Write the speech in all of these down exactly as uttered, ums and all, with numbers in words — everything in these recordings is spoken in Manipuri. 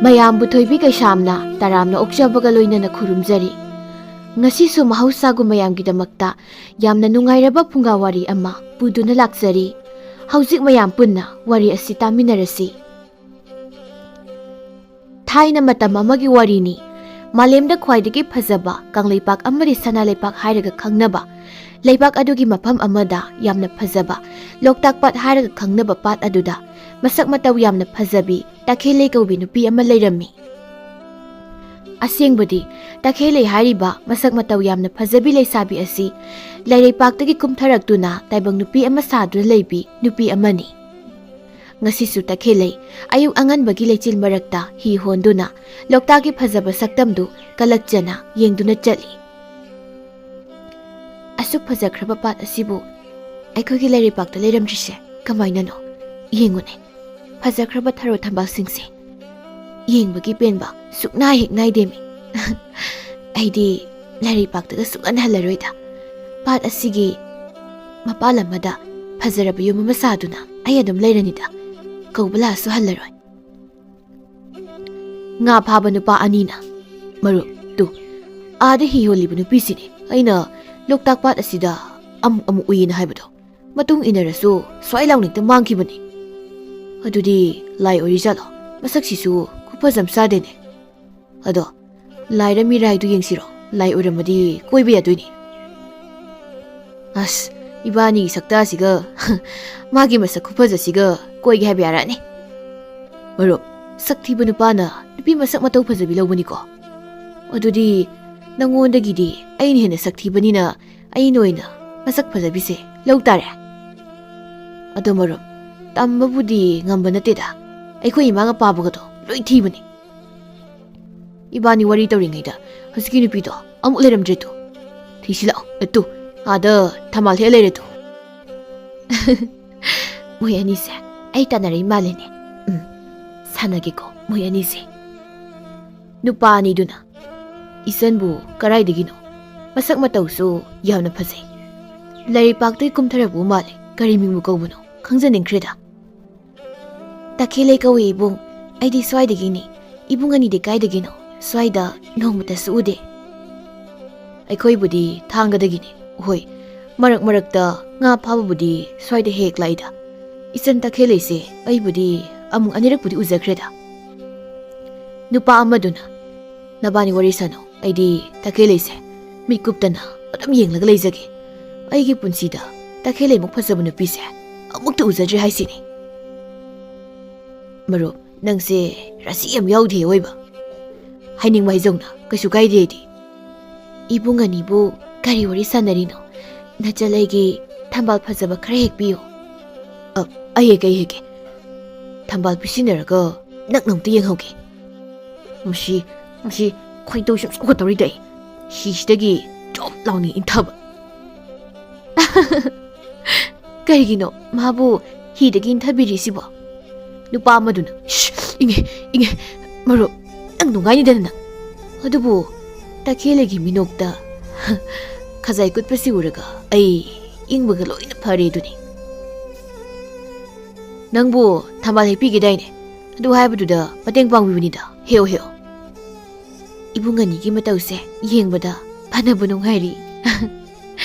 ꯃꯌꯥꯝꯕꯨ ꯊꯣꯏꯕꯤ ꯀꯩꯁꯥꯝꯅ ꯇꯔꯥꯝꯅ ꯑꯣꯛꯆꯕꯒ ꯂꯣꯏꯅꯅ ꯈꯨꯔꯨꯝꯖꯔꯤ꯫ ꯉꯁꯤꯁꯨ ꯃꯍꯧꯁꯥꯒꯨꯝ ꯃꯌꯥꯝꯒꯤꯗꯃꯛꯇ ꯌꯥꯝꯅ ꯅꯨꯡꯉꯥꯏꯔꯕ ꯐꯨꯡꯒꯥ ꯋꯥꯔꯤ ꯑꯃ ꯄꯨꯗꯨꯅ ꯂꯥꯛꯆꯔꯤ꯫ ꯍꯧꯖꯤꯛ ꯃꯌꯥꯝ ꯄꯨꯟꯅ ꯋꯥꯔꯤ ꯑꯁꯤ ꯇꯥꯃꯤꯟꯅꯔꯁꯤ꯫ ꯊꯥꯏꯅ ꯃꯇꯝ ꯑꯃꯒꯤ ꯋꯥꯔꯤꯅꯤ꯫ ꯃꯥꯂꯦꯝꯗ ꯈ꯭ꯋꯥꯏꯗꯒꯤ ꯐꯖꯕ ꯀꯪꯂꯩꯄꯥꯛ ꯑꯃꯗꯤ ꯁꯅꯥ ꯂꯩꯄꯥꯛ ꯍꯥꯏꯔꯒ ꯈꯪꯅꯕ ꯂꯩꯕꯥꯛ ꯑꯗꯨꯒꯤ ꯃꯐꯝ ꯑꯃꯗ ꯌꯥꯝꯅ ꯐꯖꯕ ꯂꯣꯛꯇꯥꯛ ꯄꯥꯠ ꯍꯥꯏꯔꯒ ꯈꯪꯅꯕ ꯄꯥꯠ ꯑꯗꯨꯗ ꯃꯁꯛ ꯃꯇꯧ ꯌꯥꯝꯅ ꯐꯖꯕꯤ ꯇꯈꯦꯜꯂꯩ ꯀꯧꯕꯤ ꯅꯨꯄꯤ ꯑꯃ ꯂꯩꯔꯝꯃꯤ꯫ ꯑꯁꯦꯡꯕꯗꯤ ꯇꯈꯦꯜꯂꯩ ꯍꯥꯏꯔꯤꯕ ꯃꯁꯛ ꯃꯇꯧ ꯌꯥꯝꯅ ꯐꯖꯕꯤ ꯂꯩꯁꯥꯕꯤ ꯑꯁꯤ ꯂꯩꯔꯩꯄꯥꯛꯇꯒꯤ ꯀꯨꯝꯊꯔꯛꯇꯨꯅ ꯇꯥꯏꯕꯪ ꯅꯨꯄꯤ ꯑꯃ ꯁꯥꯗꯨꯅ ꯂꯩꯕꯤ ꯅꯨꯄꯤ ꯑꯃꯅꯤ꯫ ꯉꯁꯤꯁꯨ ꯇꯈꯦꯜꯂꯩ ꯑꯌꯨꯛ ꯑꯉꯟꯕꯒꯤ ꯂꯩꯆꯤꯜ ꯃꯔꯛꯇ ꯍꯤ ꯍꯣꯟꯗꯨꯅ ꯂꯣꯛꯇꯥꯛꯀꯤ ꯐꯖꯕ ꯁꯛꯇꯝꯗꯨ ꯀꯂꯛꯆꯅ ꯌꯦꯡꯗꯨꯅ ꯆꯠꯂꯤ꯫ ꯑꯁꯨꯛ ꯐꯖꯈ꯭ꯔꯕ ꯄꯥꯠ ꯑꯁꯤꯕꯨ ꯑꯩꯈꯣꯏꯒꯤ ꯂꯩꯔꯩꯄꯥꯛꯇ ꯂꯩꯔꯝꯗ꯭ꯔꯤꯁꯦ ꯀꯃꯥꯏꯅꯅꯣ? ꯌꯦꯡꯉꯨꯅꯦ, ꯐꯖꯈ꯭ꯔꯕ ꯊꯔꯣ ꯊꯝꯕꯥꯜꯁꯤꯡꯁꯦ꯫ ꯌꯦꯡꯕꯒꯤ ꯄꯦꯟꯕ ꯁꯨꯛꯅꯥꯏ ꯍꯦꯛ ꯅꯥꯏꯗꯦꯃꯤ꯫ ꯑꯩꯗꯤ ꯂꯩꯔꯩꯄꯥꯛꯇꯒ ꯁꯨꯛꯍꯟ ꯍꯜꯂꯔꯣꯏꯗ꯫ ꯄꯥꯠ ꯑꯁꯤꯒꯤ ꯃꯄꯥꯜ ꯑꯃꯗ ꯐꯖꯔꯕ ꯌꯨꯝ ꯑꯃ ꯁꯥꯗꯨꯅ ꯑꯩ ꯑꯗꯨꯝ ꯂꯩꯔꯅꯤꯗ꯫ ꯀꯧꯕ ꯂꯥꯛꯑꯁꯨ ꯍꯜꯂꯔꯣꯏ꯫ ꯉꯥ ꯐꯥꯕ ꯅꯨꯄꯥ ꯑꯅꯤꯅ, "ꯃꯔꯨꯞ, ꯇꯨ, ꯑꯥꯗ ꯍꯤ ꯍꯣꯜꯂꯤꯕ ꯅꯨꯄꯤꯁꯤꯅꯤ ꯑꯩꯅ ꯂꯣꯛꯇꯥꯛ ꯄꯥꯠ ꯑꯁꯤꯗ ꯑꯃꯨꯛ ꯑꯃꯨꯛ ꯎꯏꯅ ꯍꯥꯏꯕꯗꯣ꯫ ꯃꯇꯨꯡ ꯏꯟꯅꯔꯁꯨ ꯁ꯭ꯋꯥꯏ ꯂꯥꯎꯅ ꯍꯦꯛꯇ ꯃꯥꯡꯈꯤꯕꯅꯤ꯫ ꯑꯗꯨꯗꯤ ꯂꯥꯏ ꯑꯣꯏꯔꯤꯖꯥꯠꯂꯣ? ꯃꯁꯛꯁꯤꯁꯨ ꯈꯨꯐꯖ ꯑꯃ ꯆꯥꯗꯦꯅꯦ꯫ ꯑꯗꯣ ꯂꯥꯏꯔ ꯃꯤꯔ ꯍꯥꯏꯗꯨ ꯌꯦꯡꯁꯤꯔꯣ? ꯂꯥꯏ ꯑꯣꯏꯔꯝꯃꯗꯤ ꯀꯣꯏꯕ ꯌꯥꯗꯣꯏꯅꯤ꯫ ꯑꯁ, ꯏꯕꯥꯅꯤꯒꯤ ꯁꯛꯇꯥꯁꯤꯒ ꯃꯥꯒꯤ ꯃꯁꯛ ꯈꯨꯐꯖꯁꯤꯒ ꯀꯣꯏꯒꯦ ꯍꯥꯏꯕ ꯌꯥꯔꯛꯑꯅꯤ?" "ꯃꯔꯨꯞ, ꯁꯛ ꯊꯤꯕ ꯅꯨꯄꯥꯅ ꯅꯨꯄꯤ ꯃꯁꯛ ꯃꯇꯧ ꯐꯖꯕꯤ ꯂꯧꯕꯅꯤꯀꯣ꯫ ꯑꯗꯨꯗꯤ ꯅꯪꯉꯣꯟꯗꯒꯤꯗꯤ ꯑꯩꯅ ꯍꯦꯟꯅ ꯁꯛ ꯊꯤꯕꯅꯤꯅ ꯑꯩꯅ ꯑꯣꯏꯅ ꯃꯁꯛ ꯐꯖꯕꯤꯁꯦ ꯂꯧ ꯇꯥꯔꯦ꯫ ꯑꯗꯣ ꯃꯔꯨꯞ, ꯇꯝꯕꯕꯨꯗꯤ ꯉꯝꯕ ꯅꯠꯇꯦꯗ, ꯑꯩꯈꯣꯏ ꯏꯃꯥꯒ ꯄꯥꯕꯒꯗꯣ ꯂꯣꯏ ꯊꯤꯕꯅꯤ꯫ ꯏꯕꯥꯅꯤ ꯋꯥꯔꯤ ꯇꯧꯔꯤꯉꯩꯗ ꯍꯧꯖꯤꯛꯀꯤ ꯅꯨꯄꯤꯗꯣ ꯑꯃꯨꯛ ꯂꯩꯔꯝꯗ꯭ꯔꯦ ꯇꯨ꯫ ꯊꯤꯁꯤꯜꯂꯛꯑꯣ, ꯑꯦ, ꯇꯨ, ꯑꯥꯗ ꯊꯝꯕꯥꯜ ꯍꯦꯛ ꯂꯩꯔꯦ ꯇꯨ꯫" "ꯃꯣꯏ ꯑꯅꯤꯁꯦ ꯑꯩ ꯇꯥꯟꯅꯔꯛꯏ ꯃꯥꯜꯂꯦꯅꯦ꯫ ꯎꯝ, ꯁꯥꯟꯅꯒꯦꯀꯣ ꯃꯣꯏ ꯑꯅꯤꯁꯦ꯫" ꯅꯨꯄꯥ ꯑꯅꯤꯗꯨꯅ, "ꯏꯆꯟꯕꯨ ꯀꯔꯥꯏꯗꯒꯤꯅꯣ? ꯃꯁꯛ ꯃꯇꯧꯁꯨ ꯌꯥꯝꯅ ꯐꯖꯩ꯫ ꯂꯩꯔꯩꯄꯥꯛꯇꯒꯤ ꯀꯨꯝꯊꯔꯛꯄ ꯃꯥꯜꯂꯦ꯫ ꯀꯔꯤ ꯃꯤꯡꯕꯨ ꯀꯧꯕꯅꯣ? ꯈꯪꯖꯅꯤꯡꯈ꯭ꯔꯦꯗ꯫" "ꯇꯈꯦꯜꯂꯩ ꯀꯧꯏ ꯏꯕꯨꯡ꯫ ꯑꯩꯗꯤ ꯁ꯭ꯋꯥꯏꯗꯒꯤꯅꯤ꯫ "ꯏꯕꯨꯡ ꯑꯅꯤꯗꯤ ꯀꯥꯏꯗꯒꯤꯅꯣ? ꯁ꯭ꯋꯥꯏꯗ ꯅꯣꯡꯃꯇꯁꯨ ꯎꯗꯦ꯫" "ꯑꯩꯈꯣꯏꯕꯨꯗꯤ ꯊꯥꯡꯒꯗꯒꯤꯅꯤ꯫ ꯍꯣꯏ, ꯃꯔꯛ ꯃꯔꯛꯇ ꯉꯥ ꯐꯥꯕꯕꯨꯗꯤ ꯁ꯭ꯋꯥꯏꯗ ꯍꯦꯛ ꯂꯥꯛꯏꯗ꯫ ꯏꯆꯟ ꯇꯈꯦꯜꯂꯩꯁꯦ ꯑꯩꯕꯨꯗꯤ ꯑꯃꯨꯛ ꯑꯅꯤꯔꯛꯄꯨꯗꯤ ꯎꯖꯈ꯭ꯔꯦꯗ꯫" ꯅꯨꯄꯥ ꯑꯃꯗꯨꯅ, "ꯅꯕꯥꯅꯤ ꯋꯥꯔꯤ ꯁꯥꯅꯧ, ꯑꯩꯗꯤ ꯇꯈꯦꯜꯂꯩꯁꯦ ꯃꯤꯠꯀꯨꯞꯇꯅ ꯑꯗꯨꯝ ꯌꯦꯡꯂꯒ ꯂꯩꯖꯒꯦ꯫ ꯑꯩꯒꯤ ꯄꯨꯟꯁꯤꯗ ꯇꯈꯦꯜꯂꯩꯃꯨꯛ ꯐꯖꯕ ꯅꯨꯄꯤꯁꯦ ꯑꯃꯨꯛꯇ ꯎꯖꯗ꯭ꯔꯤ ꯍꯥꯏꯁꯤꯅꯤ꯫" "ꯃꯔꯨꯞ, ꯅꯪꯁꯦ ꯔꯥꯁꯤ ꯌꯥꯝ ꯌꯥꯎꯗꯦ ꯑꯣꯏꯕ꯫ ꯍꯥꯏꯅꯤꯡꯕ ꯍꯥꯏꯖꯧꯅ, ꯀꯩꯁꯨ ꯀꯥꯏꯗꯦ ꯑꯩꯗꯤ꯫" "ꯏꯕꯨꯡ ꯑꯅꯤꯕꯨ ꯀꯔꯤ ꯋꯥꯔꯤ ꯁꯥꯟꯅꯔꯤꯅꯣ? ꯅꯆꯜ ꯑꯩꯒꯤ ꯊꯝꯕꯥꯜ ꯐꯖꯕ ꯈꯔ ꯍꯦꯛꯄꯤꯌꯨ꯫" "ꯑ, ꯑꯩ ꯍꯦꯛꯀꯦ, ꯑꯩ ꯍꯦꯛꯀꯦ꯫ ꯊꯝꯕꯥꯜ ꯄꯤꯁꯤꯟꯅꯔꯒ ꯅꯛꯅ ꯑꯝꯇ ꯌꯦꯡꯍꯧꯒꯦ꯫ ꯃꯁꯤ, ꯃꯁꯤ ꯈꯣꯏꯗꯧ ꯁꯨꯝ ꯁꯧꯒꯠꯇꯧꯔꯤꯗ ꯑꯩ꯫ ꯍꯤꯁꯤꯗꯒꯤ ꯖꯣꯞ ꯂꯥꯎꯅ ꯏꯟꯊꯕ꯫" "ꯀꯔꯤꯒꯤꯅꯣ ꯃꯥꯕꯨ ꯍꯤꯗꯒꯤ ꯏꯟꯊꯕꯤꯔꯤꯁꯤꯕꯣ?" ꯅꯨꯄꯥ ꯑꯃꯗꯨꯅ, "ꯁ꯭ꯁ, ꯏꯪꯉꯦ, ꯏꯪꯉꯦ, ꯃꯔꯨꯞ, ꯅꯪ ꯅꯨꯡꯉꯥꯏꯅꯤꯗꯅ ꯅꯪ꯫" ꯑꯗꯨꯕꯨ ꯇꯈꯦꯜꯂꯩꯒꯤ ꯃꯤꯅꯣꯛꯇ ꯈꯖꯥꯏ ꯀꯨꯠꯄꯁꯤ ꯎꯔꯒ ꯑꯩ ꯏꯪꯕꯒ ꯂꯣꯏꯅ ꯐꯔꯦ ꯑꯗꯨꯅꯤ꯫ "ꯅꯪꯕꯨ ꯊꯝꯕꯥꯜ ꯍꯦꯛꯄꯤꯒꯦꯗꯥꯏꯅꯦ? ꯑꯗꯨ ꯍꯥꯏꯕꯗꯨꯗ ꯃꯇꯦꯡ ꯄꯥꯡꯕꯤꯕꯅꯤꯗ꯫ ꯍꯦꯛꯑꯣ, ꯍꯦꯛꯑꯣ꯫" ꯏꯕꯨꯡ ꯑꯅꯤꯒꯤ ꯃꯇꯧꯁꯦ ꯌꯦꯡꯕꯗ ꯐꯅꯕ ꯅꯨꯡꯉꯥꯏꯔꯤ꯫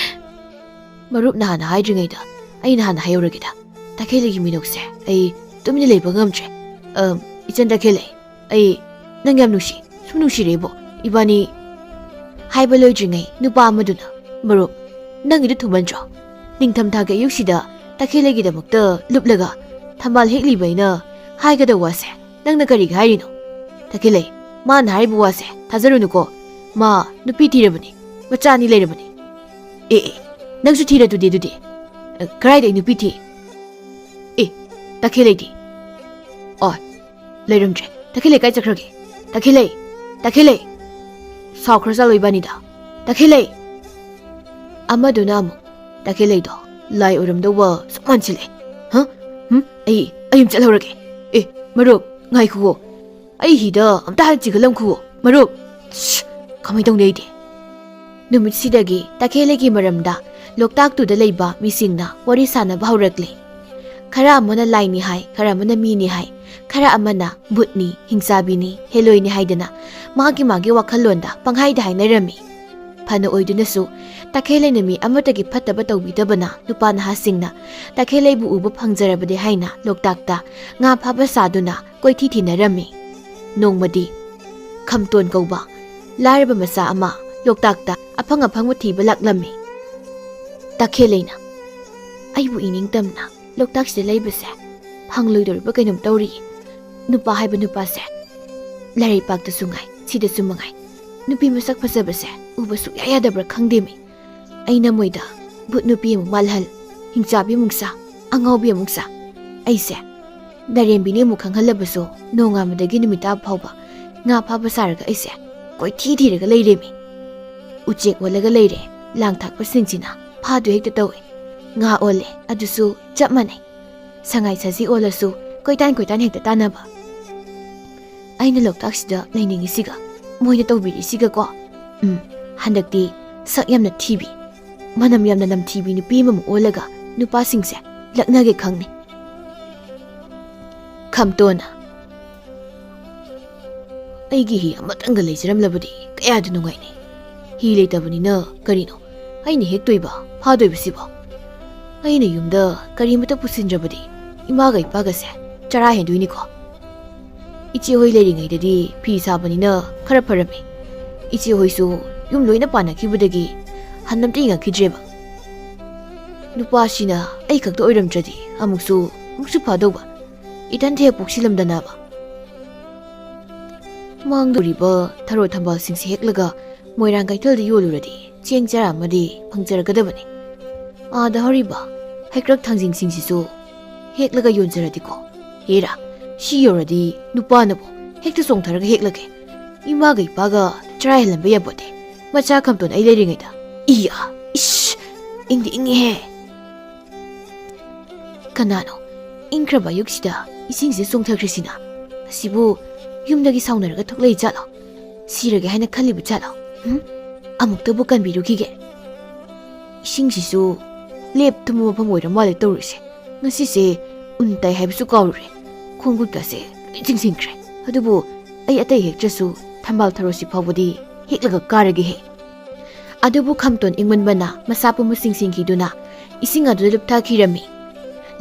ꯃꯔꯨꯞꯅ ꯍꯥꯟꯅ ꯍꯥꯏꯗ꯭ꯔꯤꯉꯩꯗ ꯑꯩꯅ ꯍꯥꯟꯅ ꯍꯥꯏꯍꯧꯔꯒꯦꯗ꯫ ꯇꯈꯦꯜꯂꯩꯒꯤ ꯃꯤꯅꯣꯛꯁꯦ ꯑꯩ ꯇꯨꯃꯤꯟꯅ ꯂꯩꯕ ꯉꯝꯗ꯭ꯔꯦ꯫ ꯑ, ꯏꯆꯟ ꯇꯈꯦꯜꯂꯩ, ꯑꯩ ꯅꯪ ꯌꯥꯝ ꯅꯨꯡꯁꯤ, ꯁꯨꯝ ꯅꯨꯡꯁꯤꯔꯛꯑꯦꯕꯣ ꯏꯕꯥꯅꯤ꯫ ꯍꯥꯏꯕ ꯂꯣꯏꯗ꯭ꯔꯤꯉꯩ ꯅꯨꯄꯥ ꯑꯃꯗꯨꯅ, "ꯃꯔꯨꯞ, ꯅꯪꯒꯤꯗꯨ ꯊꯨꯃꯟꯗ꯭ꯔꯣ? ꯅꯤꯡꯊꯝꯊꯥꯒꯤ ꯑꯌꯨꯛꯁꯤꯗ ꯇꯈꯦꯜꯂꯩꯒꯤꯗꯃꯛꯇ ꯂꯨꯞꯂꯒ ꯊꯝꯕꯥꯜ ꯍꯦꯛꯂꯤꯕ ꯑꯩꯅ ꯍꯥꯏꯒꯗꯧꯕ ꯋꯥꯁꯦ ꯅꯪꯅ ꯀꯔꯤꯒꯤ ꯍꯥꯏꯔꯤꯅꯣ? ꯇꯈꯦꯜꯂꯩ, ꯃꯥꯅ ꯍꯥꯏꯔꯤꯕ ꯋꯥꯁꯦ ꯊꯥꯖꯔꯨꯅꯨꯀꯣ꯫ ꯃꯥ ꯅꯨꯄꯤ ꯊꯤꯔꯕꯅꯤ, ꯃꯆꯥ ꯑꯅꯤ ꯂꯩꯔꯕꯅꯤ꯫" "ꯑꯦ, ꯑꯦ, ꯅꯪꯁꯨ ꯊꯤꯔꯗꯨꯗꯤ ꯑꯗꯨꯗꯤ?" "ꯑ, ꯀꯗꯥꯏꯗ ꯑꯩ ꯅꯨꯄꯤ ꯊꯤ? ꯑꯦ, ꯇꯈꯦꯜꯂꯩꯗꯤ?" "ꯑꯣ, ꯂꯩꯔꯝꯗ꯭ꯔꯦ꯫ ꯇꯈꯦꯜꯂꯩ ꯀꯥꯏ ꯆꯠꯈ꯭ꯔꯒꯦ? ꯇꯈꯦꯜꯂꯩ! ꯇꯈꯦꯜꯂꯩ!" ꯁꯥꯎꯈ꯭ꯔꯖꯥꯠꯂꯣ ꯏꯕꯥꯅꯤꯗ? "ꯇꯈꯦꯜꯂꯩ!" ꯑꯃꯗꯨꯅ ꯑꯃꯨꯛ, "ꯇꯈꯦꯜꯂꯩꯗꯣ ꯂꯥꯏ ꯑꯣꯏꯔꯝꯗꯧꯕ ꯁꯨꯝ ꯃꯥꯟꯁꯤꯜꯂꯛꯑꯦ꯫ ꯍ? ꯍꯨꯝ? ꯑꯩ, ꯑꯩ ꯑꯃ ꯆꯠꯍꯧꯔꯒꯦ꯫ ꯑꯦ, ꯃꯔꯨꯞ, ꯉꯥꯏꯈꯨꯋꯣ꯫ ꯑꯩ ꯍꯤꯗ ꯑꯝꯇ ꯍꯥꯟꯅ ꯆꯤꯡꯈꯠꯂꯝꯈꯨꯋꯣ, ꯃꯔꯨꯞ꯫ ꯁ꯭ꯁ! ꯀꯃꯥꯏꯅ ꯇꯧꯅꯤ ꯑꯩꯗꯤ?" ꯅꯨꯃꯤꯠꯁꯤꯗꯒꯤ ꯇꯈꯦꯜꯂꯩꯒꯤ ꯃꯔꯝꯗ ꯂꯣꯛꯇꯥꯛꯇꯨꯗ ꯂꯩꯕ ꯃꯤꯁꯤꯡꯅ ꯋꯥꯔꯤ ꯁꯥꯟꯅꯕ ꯍꯧꯔꯛꯂꯦ꯫ ꯈꯔ ꯑꯃꯅ ꯂꯥꯏꯅꯤ ꯍꯥꯏ, ꯈꯔ ꯑꯃꯅ ꯃꯤꯅꯤ ꯍꯥꯏ, ꯈꯔ ꯑꯃꯅ ꯚꯨꯠꯅꯤ, ꯍꯤꯡꯆꯥꯕꯤꯅꯤ, ꯍꯦꯂꯣꯏꯅꯤ ꯍꯥꯏꯗꯅ ꯃꯥꯒꯤ ꯃꯥꯒꯤ ꯋꯥꯈꯜꯂꯣꯟꯗ ꯄꯪꯍꯥꯏꯗ ꯍꯥꯏꯅꯔꯝꯃꯤ꯫ ꯐꯅ ꯑꯣꯏꯗꯨꯅꯁꯨ ꯇꯈꯦꯜꯂꯩꯅ ꯃꯤ ꯑꯃꯠꯇꯒꯤ ꯐꯠꯇꯕ ꯇꯧꯕꯤꯗꯕꯅ ꯅꯨꯄꯥ ꯅꯍꯥꯁꯤꯡꯅ ꯇꯈꯦꯜꯂꯩꯕꯨ ꯎꯕ ꯐꯪꯖꯔꯕꯗꯤ ꯍꯥꯏꯅ ꯂꯣꯛꯇꯥꯛꯇ ꯉꯥ ꯐꯥꯕ ꯁꯥꯗꯨꯅ ꯀꯣꯏꯊꯤ ꯊꯤꯅꯔꯝꯃꯤ꯫ ꯅꯣꯡꯃꯗꯤ ꯈꯝꯇꯣꯟ ꯀꯧꯕ ꯂꯥꯏꯔꯕ ꯃꯆꯥ ꯑꯃ ꯂꯣꯛꯇꯥꯛꯇ ꯑꯐꯪ ꯑꯐꯪꯕ ꯊꯤꯕ ꯂꯥꯛꯂꯝꯃꯤ꯫ ꯇꯈꯦꯜꯂꯩꯅ, "ꯑꯩꯕꯨ ꯏꯅꯤꯡꯇꯝꯅ ꯂꯣꯛꯇꯥꯛꯁꯤꯗ ꯂꯩꯕꯁꯦ ꯐꯪꯂꯣꯏꯗꯧꯔꯤꯕ ꯀꯩꯅꯣꯝ ꯇꯧꯔꯤ꯫ ꯅꯨꯄꯥ ꯍꯥꯏꯕ ꯅꯨꯄꯥꯁꯦ ꯂꯩꯔꯩꯄꯥꯛꯇꯁꯨ ꯉꯥꯏ, ꯁꯤꯗꯁꯨ ꯃꯉꯥꯏ, ꯅꯨꯄꯤ ꯃꯁꯛ ꯐꯖꯕꯁꯦ ꯎꯕ ꯁꯨꯛꯌꯥ ꯌꯥꯗꯕ꯭ꯔꯥ ꯈꯪꯗꯦꯃꯤ꯫ ꯑꯩꯅ ꯃꯣꯏꯗ ꯚꯨꯠ ꯅꯨꯄꯤ ꯑꯃꯨꯛ ꯃꯥꯜꯍꯜ, ꯍꯤꯡꯆꯥꯕꯤ ꯑꯃꯨꯛ ꯁꯥ, ꯑꯉꯥꯎꯕꯤ ꯑꯃꯨꯛ ꯁꯥ꯫ ꯑꯩꯁꯦ ꯂꯥꯏꯔꯦꯝꯕꯤꯅꯤ ꯑꯃꯨꯛ ꯈꯪꯍꯜꯂꯕꯁꯨ ꯅꯣꯡꯉꯥꯟꯕꯗꯒꯤ ꯅꯨꯃꯤꯠ ꯇꯥꯕ ꯐꯥꯎꯕ ꯉꯥ ꯐꯥꯕ ꯁꯥꯔꯒ ꯑꯩꯁꯦ ꯀꯣꯏꯊꯤ ꯊꯤꯔꯒ ꯂꯩꯔꯦꯃꯤ꯫ ꯎꯆꯦꯛ ꯑꯣꯜꯂꯒ ꯂꯩꯔꯦ, ꯂꯥꯡ ꯊꯥꯛꯄꯁꯤꯡꯁꯤꯅ ꯐꯥꯗꯣꯏ ꯍꯦꯛꯇ ꯇꯧꯏ꯫ ꯉꯥ ꯑꯣꯜꯂꯦ, ꯑꯗꯨꯁꯨ ꯆꯞ ꯃꯥꯟꯅꯩ꯫ ꯁꯉꯥꯏ ꯁꯖꯤ ꯑꯣꯜꯂꯁꯨ ꯀꯣꯏꯇꯥꯟ ꯀꯣꯏꯇꯥꯟ ꯍꯦꯛꯇ ꯇꯥꯟꯅꯕ꯫ ꯑꯩꯅ ꯂꯣꯛꯇꯥꯛꯁꯤꯗ ꯂꯩꯅꯤꯡꯉꯤꯁꯤꯒ ꯃꯣꯏꯅ ꯇꯧꯕꯤꯔꯤꯁꯤꯒꯀꯣ꯫ ꯎꯝ, ꯍꯟꯗꯛꯇꯤ ꯁꯛ ꯌꯥꯝꯅ ꯊꯤꯕꯤ, ꯃꯅꯝ ꯌꯥꯝꯅ ꯅꯝꯊꯤꯕꯤ ꯅꯨꯄꯤ ꯑꯃꯃꯨꯛ ꯑꯣꯜꯂꯒ ꯅꯨꯄꯥꯁꯤꯡꯁꯦ ꯂꯛꯅꯒꯦ ꯈꯪꯅꯤ꯫" ꯈꯝꯇꯣꯟꯅ, "ꯑꯩꯒꯤ ꯍꯤ ꯑꯃꯇꯪꯒ ꯂꯩꯖꯔꯝꯂꯕꯗꯤ ꯀꯌꯥꯗ ꯅꯨꯡꯉꯥꯏꯅꯤ꯫ ꯍꯤ ꯂꯩꯇꯕꯅꯤꯅ ꯀꯔꯤꯅꯣ ꯑꯩꯅ ꯍꯦꯛꯇꯣꯏꯕ, ꯐꯥꯗꯣꯏꯕꯁꯤꯕꯣ? ꯑꯩꯅ ꯌꯨꯝꯗ ꯀꯔꯤꯃꯇ ꯄꯨꯁꯤꯟꯗ꯭ꯔꯕꯗꯤ ꯏꯃꯥꯒ ꯏꯄꯥꯒꯁꯦ ꯆꯔꯥ ꯍꯦꯟꯗꯣꯏꯅꯤꯀꯣ꯫ ꯏꯆꯦꯍꯣꯏ ꯂꯩꯔꯤꯉꯩꯗꯗꯤ ꯐꯤ ꯁꯥꯕꯅꯤꯅ ꯈꯔ ꯐꯔꯝꯃꯤ꯫ ꯏꯆꯦꯍꯣꯏꯁꯨ ꯌꯨꯝ ꯂꯣꯏꯅ ꯄꯥꯟꯅꯈꯤꯕꯗꯒꯤ ꯍꯟ ꯑꯝꯇ ꯌꯦꯡꯉꯛꯈꯤꯗ꯭ꯔꯦꯕ꯫ ꯅꯨꯄꯥꯁꯤꯅ ꯑꯩ ꯈꯛꯇ ꯑꯣꯏꯔꯝꯗ꯭ꯔꯗꯤ ꯑꯃꯨꯛꯁꯨ, ꯑꯃꯨꯛꯁꯨ ꯐꯥꯗꯧꯕ꯫ ꯏꯊꯟꯇ ꯍꯦꯛ ꯄꯣꯛꯁꯤꯜꯂꯝꯗꯅꯕ꯫ ꯃꯥꯡꯗꯧꯔꯤꯕ ꯊꯔꯣ ꯊꯝꯕꯥꯜꯁꯤꯡꯁꯦ ꯍꯦꯛꯂꯒ ꯃꯣꯏꯔꯥꯡ ꯀꯩꯊꯦꯜꯗ ꯌꯣꯜꯂꯨꯔꯗꯤ ꯆꯦꯡ ꯆꯔꯥ ꯑꯃꯗꯤ ꯐꯪꯖꯔꯒꯗꯕꯅꯤ꯫ ꯑꯥꯗ ꯍꯧꯔꯤꯕ ꯍꯩꯀ꯭ꯔꯛ ꯊꯥꯡꯖꯤꯡꯁꯤꯡꯁꯤꯁꯨ ꯍꯦꯛꯂꯒ ꯌꯣꯟꯖꯔꯗꯤꯀꯣ꯫ ꯍꯦꯔꯥ, ꯁꯤ ꯌꯧꯔꯗꯤ ꯅꯨꯄꯥꯅꯕꯨ ꯍꯦꯛꯇ ꯆꯣꯡꯊꯔꯒ ꯍꯦꯛꯂꯒꯦ꯫ ꯏꯃꯥꯒ ꯏꯄꯥꯒ ꯆꯔꯥ ꯍꯦꯜꯍꯟꯕ ꯌꯥꯄꯣꯠꯇꯦ꯫ ꯃꯆꯥ ꯈꯝꯇꯣꯟ ꯑꯩ ꯂꯩꯔꯤꯉꯩꯗ꯫ ꯏꯌꯥ, ꯏꯁ, ꯏꯪꯗꯤ ꯏꯪꯉꯦꯍꯦ꯫ ꯀꯅꯥꯅꯣ ꯏꯪꯈ꯭ꯔꯕ ꯑꯌꯨꯛꯁꯤꯗ ꯏꯁꯤꯡꯁꯤꯗ ꯆꯣꯡꯊꯈ꯭ꯔꯤꯁꯤꯅ? ꯑꯁꯤꯕꯨ ꯌꯨꯝꯗꯒꯤ ꯁꯥꯎꯅꯔꯒ ꯊꯣꯛꯂꯛꯏ ꯖꯥꯠꯂꯣ? ꯁꯤꯔꯒꯦ ꯍꯥꯏꯅ ꯈꯜꯂꯤꯕ ꯖꯥꯠꯂꯣ? ꯎꯝ? ꯑꯃꯨꯛꯇꯕꯨ ꯀꯟꯕꯤꯔꯨꯈꯤꯒꯦ꯫ ꯏꯁꯤꯡꯁꯤꯁꯨ ꯂꯦꯞ ꯊꯨꯝꯕ ꯃꯐꯝ ꯑꯣꯏꯔ ꯃꯥꯜꯂꯦ ꯇꯧꯔꯤꯁꯦ꯫ ꯉꯁꯤꯁꯦ ꯎꯟ ꯇꯥꯏ ꯍꯥꯏꯕꯁꯨ ꯀꯥꯎꯔꯨꯔꯦ꯫ ꯈꯣꯡ ꯈꯨꯠꯀꯁꯦ ꯂꯣꯏ ꯆꯤꯡꯁꯤꯟꯈ꯭ꯔꯦ꯫ ꯑꯗꯨꯕꯨ ꯑꯩ ꯑꯇꯩ ꯍꯦꯛꯇ꯭ꯔꯁꯨ ꯊꯝꯕꯥꯜ ꯊꯔꯣꯁꯤ ꯐꯥꯎꯕꯗꯤ ꯍꯦꯛꯂꯒ ꯀꯥꯔꯒꯦꯍꯦ꯫ ꯑꯗꯨꯕꯨ ꯈꯝꯇꯣꯟ ꯏꯪꯃꯟꯕꯅ ꯃꯁꯥ ꯄꯨꯝꯕ ꯆꯤꯡꯁꯤꯟꯈꯤꯗꯨꯅ ꯏꯁꯤꯡ ꯑꯗꯨꯗ ꯂꯨꯞꯊꯈꯤꯔꯝꯃꯤ꯫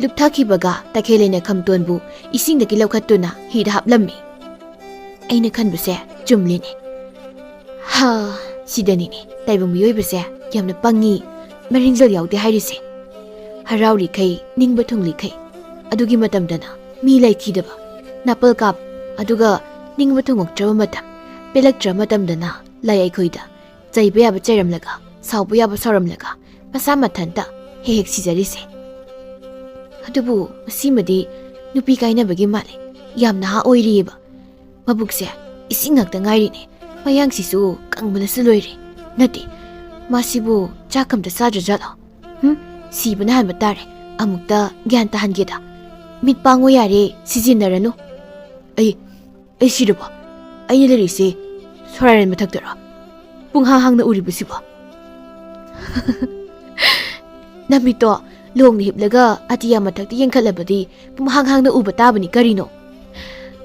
ꯂꯨꯞꯊꯈꯤꯕꯒ ꯇꯈꯦꯜꯂꯩꯅ ꯈꯝꯇꯣꯟꯕꯨ ꯏꯁꯤꯡꯗꯒꯤ ꯂꯧꯈꯠꯇꯨꯅ ꯍꯤꯗ ꯍꯥꯞꯂꯝꯃꯤ꯫ ꯑꯩꯅ ꯈꯟꯕꯁꯦ ꯆꯨꯝꯂꯤꯅꯦ꯫ ꯍꯥ, ꯁꯤꯗꯅꯤꯅꯦ ꯇꯥꯏꯕꯪ ꯃꯤꯑꯣꯏꯕꯁꯦ ꯌꯥꯝꯅ ꯄꯪꯉꯤ, ꯃꯔꯤꯡꯖꯦꯜ ꯌꯥꯎꯗꯦ ꯍꯥꯏꯔꯤꯁꯦ꯫ ꯍꯔꯥꯎꯔꯤꯈꯩ, ꯅꯤꯡꯕ ꯊꯨꯡꯂꯤꯈꯩ, ꯑꯗꯨꯒꯤ ꯃꯇꯝꯗꯅ ꯃꯤ ꯂꯩꯈꯤꯗꯕ, ꯅꯥꯄꯜ ꯀꯥꯞ, ꯑꯗꯨꯒ ꯅꯤꯡꯕ ꯊꯨꯡꯉꯛꯇ꯭ꯔꯕ ꯃꯇꯝ, ꯄꯦꯜꯂꯛꯇ꯭ꯔꯕ ꯃꯇꯝꯗꯅ ꯂꯥꯏ ꯑꯩꯈꯣꯏꯗ ꯆꯩꯕ ꯌꯥꯕ ꯆꯩꯔꯝꯂꯒ, ꯁꯥꯎꯕ ꯌꯥꯕ ꯁꯥꯎꯔꯝꯂꯒ, ꯃꯁꯥ ꯃꯊꯟꯇ ꯍꯦꯛ ꯍꯦꯛ ꯁꯤꯖꯔꯤꯁꯦ꯫ ꯑꯗꯨꯕꯨ ꯃꯁꯤꯃꯗꯤ ꯅꯨꯄꯤ ꯀꯥꯏꯅꯕꯒꯤ ꯃꯥꯜꯂꯦ꯫ ꯌꯥꯝ ꯅꯍꯥ ꯑꯣꯏꯔꯤꯑꯕ꯫ ꯃꯕꯨꯛꯁꯦ ꯏꯁꯤꯡ ꯉꯥꯛꯇ ꯉꯥꯏꯔꯤꯅꯦ꯫ ꯃꯌꯥꯡꯁꯤꯁꯨ ꯀꯪꯕꯅꯁꯨ ꯂꯣꯏꯔꯦ꯫ ꯅꯠꯇꯦ, ꯃꯥꯁꯤꯕꯨ ꯆꯥꯛ ꯑꯝꯇ ꯆꯥꯗ꯭ꯔꯖꯥꯠꯂꯣ? ꯍꯨꯝ, ꯁꯤꯕꯅ ꯍꯥꯟꯕ ꯇꯥꯔꯦ꯫ ꯑꯃꯨꯛꯇ ꯒ꯭ꯌꯥꯟ ꯇꯥꯍꯟꯒꯦꯗ꯫ ꯃꯤꯠ ꯄꯥꯡꯉꯣ ꯌꯥꯔꯦ, ꯁꯤꯖꯤꯟꯅꯔꯅꯨ꯫ ꯑꯩ, ꯑꯩ ꯁꯤꯔꯕꯣ? ꯑꯩꯅ ꯂꯩꯔꯤꯁꯦ ꯁꯣꯔꯥꯔꯦꯟ ꯃꯊꯛꯇꯔꯣ? ꯄꯨꯡꯍꯥꯡ ꯍꯥꯡꯅ ꯎꯔꯤꯕꯁꯤꯕꯣ? ꯅꯃꯤꯠꯇꯣ ꯂꯣꯡꯅ ꯍꯤꯞꯂꯒ ꯑꯇꯤꯌꯥ ꯃꯊꯛꯇ ꯌꯦꯡꯈꯠꯂꯕꯗꯤ ꯄꯨꯡꯍꯥꯡ ꯍꯥꯡꯅ ꯎꯕ ꯇꯥꯕꯅꯤ ꯀꯔꯤꯅꯣ?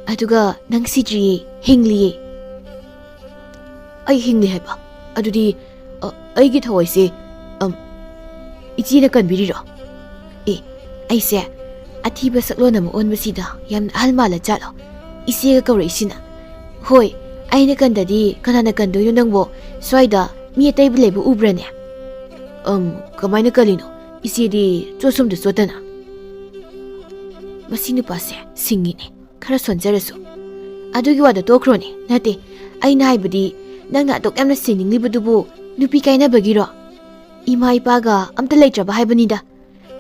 ꯑꯗꯨꯒ ꯅꯪ ꯁꯤꯗ꯭ꯔꯤꯌꯦ, ꯍꯤꯡꯂꯤꯌꯦ꯫ ꯑꯩ ꯍꯤꯡꯂꯤ ꯍꯥꯏꯕ? ꯑꯗꯨꯗꯤ, ꯑ, ꯑꯩꯒꯤ ꯊꯋꯥꯏꯁꯦ, ꯑꯝ, ꯏꯆꯦꯅ ꯀꯟꯕꯤꯔꯤꯔꯣ? ꯑꯦ, ꯑꯩꯁꯦ ꯑꯊꯤꯕ ꯁꯛꯂꯣꯟ ꯑꯃ ꯑꯣꯟꯕꯁꯤꯗ ꯌꯥꯝꯅ ꯑꯍꯜ ꯃꯥꯜꯂ ꯖꯥꯠꯂꯣ? ꯏꯆꯦꯒ ꯀꯧꯔꯛꯏꯁꯤꯅ꯫ ꯍꯣꯏ, ꯑꯩꯅ ꯀꯟꯗꯗꯤ ꯀꯅꯥꯅ ꯀꯟꯗꯣꯏꯅꯣ ꯅꯪꯕꯣ? ꯁ꯭ꯋꯥꯏꯗ ꯃꯤ ꯑꯇꯩꯕꯨ ꯂꯩꯕ ꯎꯕ꯭ꯔꯅꯦ? ꯑꯝ, ꯀꯃꯥꯏꯅ ꯀꯜꯂꯤꯅꯣ? ꯏꯆꯦꯗꯤ ꯆꯣꯠꯁꯨꯝꯗ ꯆꯣꯠꯇꯅ꯫ ꯃꯁꯤ ꯅꯨꯄꯥꯁꯦ ꯁꯤꯡꯉꯤꯅꯦ, ꯈꯔ ꯁꯣꯟꯖꯔꯁꯨ꯫ ꯑꯗꯨꯒꯤ ꯋꯥꯗꯣ ꯇꯣꯛꯈ꯭ꯔꯣꯅꯦ꯫ ꯅꯠꯇꯦ, ꯑꯩꯅ ꯍꯥꯏꯕꯗꯤ ꯅꯪꯅ ꯑꯗꯨꯛ ꯌꯥꯝꯅ ꯁꯤꯅꯤꯡꯂꯤꯕꯗꯨꯕꯨ ꯅꯨꯄꯤ ꯀꯥꯏꯅꯕꯒꯤꯔꯣ? ꯏꯃꯥ ꯏꯄꯥꯒ ꯑꯝꯇ ꯂꯩꯇ꯭ꯔꯕ ꯍꯥꯏꯕꯅꯤꯗ꯫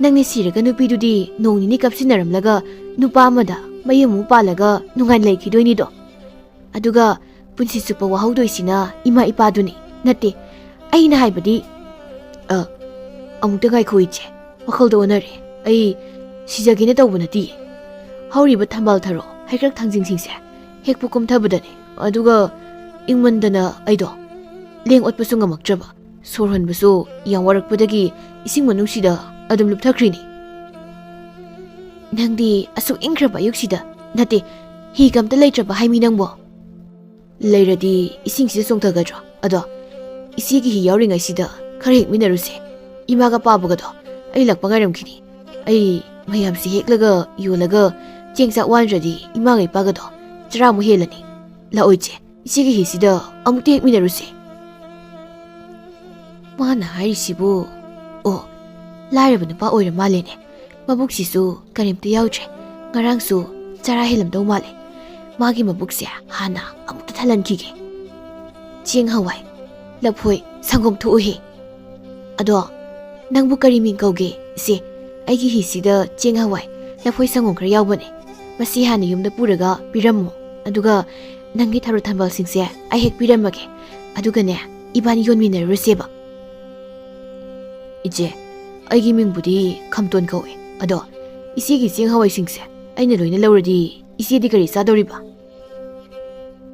ꯅꯪꯅ ꯁꯤꯔꯒ ꯅꯨꯄꯤꯗꯨꯗꯤ ꯅꯣꯡ ꯅꯤꯅꯤ ꯀꯞꯁꯤꯟꯅꯔꯝꯂꯒ ꯅꯨꯄꯥ ꯑꯃꯗ ꯃꯌꯨꯝ ꯑꯃꯨꯛ ꯄꯥꯜꯂꯒ ꯅꯨꯡꯉꯥꯏꯅ ꯂꯩꯈꯤꯗꯣꯏꯅꯤꯗꯣ꯫ ꯑꯗꯨꯒ ꯄꯨꯟꯁꯤ ꯆꯨꯞꯄ ꯋꯥꯍꯧꯗꯣꯏꯁꯤꯅ ꯏꯃꯥ ꯏꯄꯥꯗꯨꯅꯤ꯫ ꯅꯠꯇꯦ, ꯑꯩꯅ ꯍꯥꯏꯕꯗꯤ, ꯑ, ꯑꯃꯨꯛꯇ ꯉꯥꯏꯈꯣ ꯏꯆꯦ, ꯋꯥꯈꯜꯗꯣ ꯑꯣꯟꯅꯔꯦ꯫ ꯑꯩ ꯁꯤꯖꯒꯦꯅ ꯇꯧꯕ ꯅꯠꯇꯤꯌꯦ꯫ ꯍꯧꯔꯤꯕ ꯊꯝꯕꯥꯜ ꯊꯔꯣ ꯍꯩꯀ꯭ꯔꯛ ꯊꯥꯡꯖꯤꯡꯁꯤꯡꯁꯦ ꯍꯦꯛꯄ ꯀꯨꯝꯊꯕꯗꯅꯦ꯫ ꯑꯗꯨꯒ ꯏꯪꯃꯟꯗꯅ ꯑꯩꯗꯣ ꯂꯦꯡ ꯑꯣꯠꯄꯁꯨ ꯉꯝꯃꯛꯇ꯭ꯔꯕ꯫ ꯁꯣꯔ ꯍꯣꯟꯕꯁꯨ ꯌꯥꯝ ꯋꯥꯔꯛꯄꯗꯒꯤ ꯏꯁꯤꯡ ꯃꯅꯨꯡꯁꯤꯗ ꯑꯗꯨꯝ ꯂꯨꯞꯊꯈ꯭ꯔꯤꯅꯤ꯫ ꯅꯪꯗꯤ ꯑꯁꯨꯛ ꯏꯪꯈ꯭ꯔꯕ ꯑꯌꯨꯛꯁꯤꯗ, ꯅꯠꯇꯦ, ꯍꯤꯒ ꯑꯝꯇ ꯂꯩꯇ꯭ꯔꯕ ꯍꯥꯏꯃꯤ ꯅꯪꯕꯣ? ꯂꯩꯔꯗꯤ ꯏꯁꯤꯡꯁꯤꯗ ꯆꯣꯡꯊꯒꯗ꯭ꯔꯣ? ꯑꯗꯣ ꯏꯆꯦꯒꯤ ꯍꯤ ꯌꯥꯎꯔꯤꯉꯩꯁꯤꯗ ꯈꯔ ꯍꯦꯛꯃꯤꯟꯅꯔꯨꯁꯦ꯫ ꯏꯃꯥꯒ ꯄꯥꯕꯒꯗꯣ ꯑꯩ ꯂꯥꯛꯄ ꯉꯥꯏꯔꯝꯈꯤꯅꯤ꯫ ꯑꯩ ꯃꯌꯥꯝꯁꯤ ꯍꯦꯛꯂꯒ ꯌꯣꯜꯂꯒ ꯆꯦꯡ ꯆꯥꯛ ꯋꯥꯟꯗ꯭ꯔꯗꯤ ꯏꯃꯥꯒ ꯏꯄꯥꯒꯗꯣ ꯆꯔꯥꯃꯨꯛ ꯍꯦꯜꯂꯅꯤ꯫ ꯂꯥꯛꯑꯣ ꯏꯆꯦ, ꯏꯆꯦꯒꯤ ꯍꯤꯁꯤꯗ ꯑꯃꯨꯛꯇ ꯍꯦꯛꯃꯤꯟꯅꯔꯨꯁꯦ꯫ ꯃꯥꯅ ꯍꯥꯏꯔꯤꯁꯤꯕꯨ? ꯑꯣ, ꯂꯥꯏꯔꯕ ꯅꯨꯄꯥ ꯑꯣꯏꯔ ꯃꯥꯜꯂꯦꯅꯦ꯫ ꯃꯕꯨꯛꯁꯤꯁꯨ ꯀꯔꯤꯝꯇ ꯌꯥꯎꯗ꯭ꯔꯦ꯫ ꯉꯔꯥꯡꯁꯨ ꯆꯔꯥ ꯍꯦꯜꯂꯝꯗꯧ ꯃꯥꯜꯂꯦ꯫ ꯃꯥꯒꯤ ꯃꯕꯨꯛꯁꯦ ꯍꯥꯟꯅ ꯑꯃꯨꯛꯇ ꯊꯜꯍꯟꯈꯤꯒꯦ꯫ ꯆꯦꯡ, ꯍꯋꯥꯏ, ꯂꯐꯣꯏ, ꯁꯪꯒꯣꯝ ꯊꯣꯛꯎꯍꯦ꯫ ꯑꯗꯣ ꯅꯪꯕꯨ ꯀꯔꯤ ꯃꯤꯡ ꯀꯧꯒꯦ? ꯏꯆꯦ, ꯑꯩꯒꯤ ꯍꯤꯁꯤꯗ ꯆꯦꯡ, ꯍꯋꯥꯏ, ꯂꯐꯣꯏ, ꯁꯪꯒꯣꯝ ꯈꯔ ꯌꯥꯎꯕꯅꯦ꯫ ꯃꯁꯤ ꯍꯥꯟꯅ ꯌꯨꯝꯗ ꯄꯨꯔꯒ ꯄꯤꯔꯝꯃꯣ꯫ ꯑꯗꯨꯒ ꯅꯪꯒꯤ ꯊꯔꯣ ꯊꯝꯕꯥꯜꯁꯤꯡꯁꯦ ꯑꯩ ꯍꯦꯛ ꯄꯤꯔꯝꯃꯒꯦ꯫ ꯑꯗꯨꯒꯅꯦ, ꯏꯕꯥꯅꯤ ꯌꯣꯟꯃꯤꯟꯅꯔꯨꯔꯁꯦꯕ꯫ ꯏꯆꯦ, ꯑꯩꯒꯤ ꯃꯤꯡꯕꯨꯗꯤ ꯈꯝꯇꯣꯟ ꯀꯧꯏ꯫ ꯑꯗꯣ ꯏꯆꯦꯒꯤ ꯆꯦꯡ ꯍꯋꯥꯏꯁꯤꯡꯁꯦ ꯑꯩꯅ ꯂꯣꯏꯅ ꯂꯧꯔꯗꯤ ꯏꯆꯦꯗꯤ ꯀꯔꯤ ꯆꯥꯗꯧꯔꯤꯕ?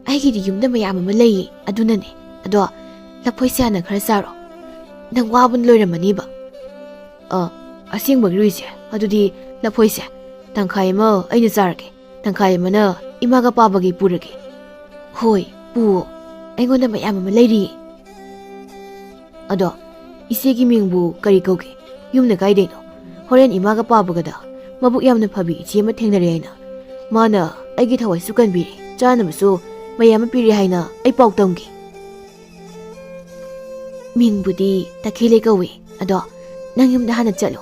ꯑꯩꯒꯤꯗꯤ ꯌꯨꯝꯗ ꯃꯌꯥꯝ ꯑꯃ ꯂꯩꯌꯦ, ꯑꯗꯨꯅꯅꯦ꯫ ꯑꯗꯣ ꯂꯐꯣꯏꯁꯦ ꯍꯥꯟꯅ ꯈꯔ ꯆꯥꯔꯣ꯫ ꯅꯪ ꯋꯥꯕꯅ ꯂꯣꯏꯔꯝꯃꯅꯤꯕ꯫ ꯑ, ꯑꯁꯦꯡꯕꯒꯤꯔꯣ ꯏꯆꯦ? ꯑꯗꯨꯗꯤ ꯂꯐꯣꯏꯁꯦ ꯇꯪꯈꯥꯏ ꯑꯃ ꯑꯩꯅ ꯆꯥꯔꯒꯦ, ꯇꯪꯈꯥꯏ ꯑꯃꯅ ꯏꯃꯥꯒ ꯄꯥꯕꯒꯤ ꯄꯨꯔꯒꯦ꯫ ꯍꯣꯏ, ꯄꯨꯋꯣ꯫ ꯑꯩꯉꯣꯟꯗ ꯃꯌꯥꯝ ꯑꯃ ꯂꯩꯔꯤꯌꯦ꯫ ꯑꯗꯣ ꯏꯆꯦꯒꯤ ꯃꯤꯡꯕꯨ ꯀꯔꯤ ꯀꯧꯒꯦ? ꯌꯨꯝꯅ ꯀꯥꯏꯗꯩꯅꯣ? ꯍꯣꯔꯦꯟ ꯏꯃꯥꯒ ꯄꯥꯕꯒꯗ ꯃꯕꯨꯛ ꯌꯥꯝꯅ ꯐꯕꯤ ꯏꯆꯦ ꯑꯃ ꯊꯦꯡꯅꯔꯦ ꯍꯥꯏꯅ꯫ ꯃꯥꯅ ꯑꯩꯒꯤ ꯊꯋꯥꯏꯁꯨ ꯀꯟꯕꯤꯔꯦ, ꯆꯥꯅꯕꯁꯨ ꯃꯌꯥꯝ ꯑꯃ ꯄꯤꯔꯦ ꯍꯥꯏꯅ ꯑꯩ ꯄꯥꯎ ꯇꯝꯒꯦ꯫ ꯃꯤꯡꯕꯨꯗꯤ ꯇꯈꯦꯜꯂꯩ ꯀꯧꯏ꯫ ꯑꯗꯣ ꯅꯪ ꯌꯨꯝꯗ ꯍꯥꯟꯅ ꯆꯠꯂꯣ꯫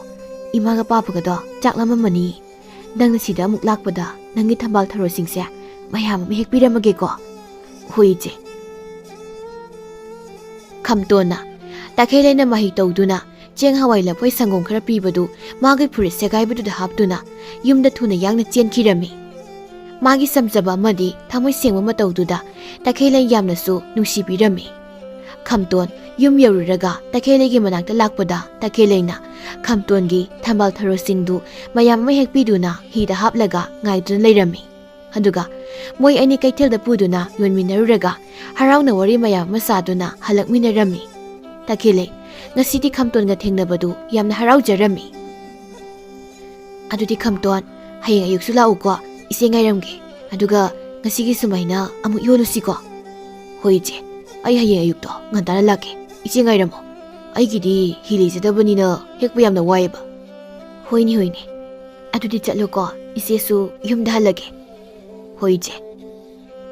ꯏꯃꯥꯒ ꯄꯥꯕꯒꯗꯣ ꯆꯥꯛ ꯂꯥꯝꯃꯝꯃꯅꯤ꯫ ꯅꯪꯅ ꯁꯤꯗ ꯑꯃꯨꯛ ꯂꯥꯛꯄꯗ ꯅꯪꯒꯤ ꯊꯝꯕꯥꯜ ꯊꯔꯣꯁꯤꯡꯁꯦ ꯃꯌꯥꯝ ꯑꯃ ꯍꯦꯛ ꯄꯤꯔꯝꯃꯒꯦꯀꯣ꯫ ꯍꯣꯏ, ꯏꯆꯦ꯫ ꯈꯝꯇꯣꯟꯅ ꯇꯈꯦꯜꯂꯩꯅ ꯃꯍꯩ ꯇꯧꯗꯨꯅ ꯆꯦꯡ, ꯍꯋꯥꯏ, ꯂꯐꯣꯏ, ꯁꯪꯒꯣꯝ ꯈꯔ ꯄꯤꯕꯗꯨ ꯃꯥꯒꯤ ꯐꯨꯔꯤꯠ ꯁꯦꯒꯥꯏꯕꯗꯨꯗ ꯍꯥꯞꯇꯨꯅ ꯌꯨꯝꯗ ꯊꯨꯅ ꯌꯥꯡꯅ ꯆꯦꯟꯈꯤꯔꯝꯃꯤ꯫ ꯃꯥꯒꯤ ꯆꯝꯖꯕ ꯑꯃꯗꯤ ꯊꯃꯣꯏ ꯁꯦꯡꯕ ꯃꯇꯧꯗꯨꯗ ꯇꯈꯦꯜꯂꯩ ꯌꯥꯝꯅꯁꯨ ꯅꯨꯡꯁꯤꯕꯤꯔꯝꯃꯤ꯫ ꯈꯝꯇꯣꯟ ꯌꯨꯝ ꯌꯧꯔꯨꯔꯒ ꯇꯈꯦꯜꯂꯩꯒꯤ ꯃꯅꯥꯛꯇ ꯂꯥꯛꯄꯗ, ꯇꯈꯦꯜꯂꯩꯅ ꯈꯝꯇꯣꯟꯒꯤ ꯊꯝꯕꯥꯜ ꯊꯔꯣꯁꯤꯡꯗꯨ ꯃꯌꯥꯝ ꯑꯃ ꯍꯦꯛꯄꯤꯗꯨꯅ ꯍꯤꯗ ꯍꯥꯞꯂꯒ ꯉꯥꯏꯗꯨꯅ ꯂꯩꯔꯝꯃꯤ꯫ ꯑꯗꯨꯒ ꯃꯣꯏ ꯑꯅꯤ ꯀꯩꯊꯦꯜꯗ ꯄꯨꯗꯨꯅ ꯌꯣꯟꯃꯤꯟꯅꯔꯨꯔꯒ ꯍꯔꯥꯎꯅ ꯋꯥꯔꯤ ꯃꯌꯥꯝ ꯑꯃ ꯁꯥꯗꯨꯅ ꯍꯜꯂꯛꯃꯤꯟꯅꯔꯝꯃꯤ꯫ ꯇꯈꯦꯜꯂꯩ ꯉꯁꯤꯗꯤ ꯈꯝꯇꯣꯟꯒ ꯊꯦꯡꯅꯕꯗꯨ ꯌꯥꯝꯅ ꯍꯔꯥꯎꯖꯔꯝꯃꯤ꯫ ꯑꯗꯨꯗꯤ ꯈꯝꯇꯣꯟ, ꯍꯌꯦꯡ ꯑꯌꯨꯛꯁꯨ ꯂꯥꯛꯎꯀꯣ, ꯏꯆꯦ ꯉꯥꯏꯔꯝꯒꯦ꯫ ꯑꯗꯨꯒ ꯉꯁꯤꯒꯤ ꯁꯨꯃꯥꯏꯅ ꯑꯃꯨꯛ ꯌꯣꯜꯂꯨꯁꯤꯀꯣ꯫ ꯍꯣꯏ ꯏꯆꯦ, ꯑꯩ ꯍꯌꯦꯡ ꯑꯌꯨꯛꯇꯣ ꯉꯟꯇꯥꯅ ꯂꯥꯛꯀꯦ, ꯏꯆꯦ ꯉꯥꯏꯔꯝꯃꯣ꯫ ꯑꯩꯒꯤꯗꯤ ꯍꯤ ꯂꯩꯖꯗꯕꯅꯤꯅ ꯍꯦꯛꯄ ꯌꯥꯝꯅ ꯋꯥꯏꯑꯦꯕ꯫ ꯍꯣꯏꯅꯦ ꯍꯣꯏꯅꯦ, ꯑꯗꯨꯗꯤ ꯆꯠꯂꯣꯀꯣ, ꯏꯆꯦꯁꯨ ꯌꯨꯝꯗ ꯍꯜꯂꯒꯦ꯫ ꯍꯣꯏ ꯏꯆꯦ꯫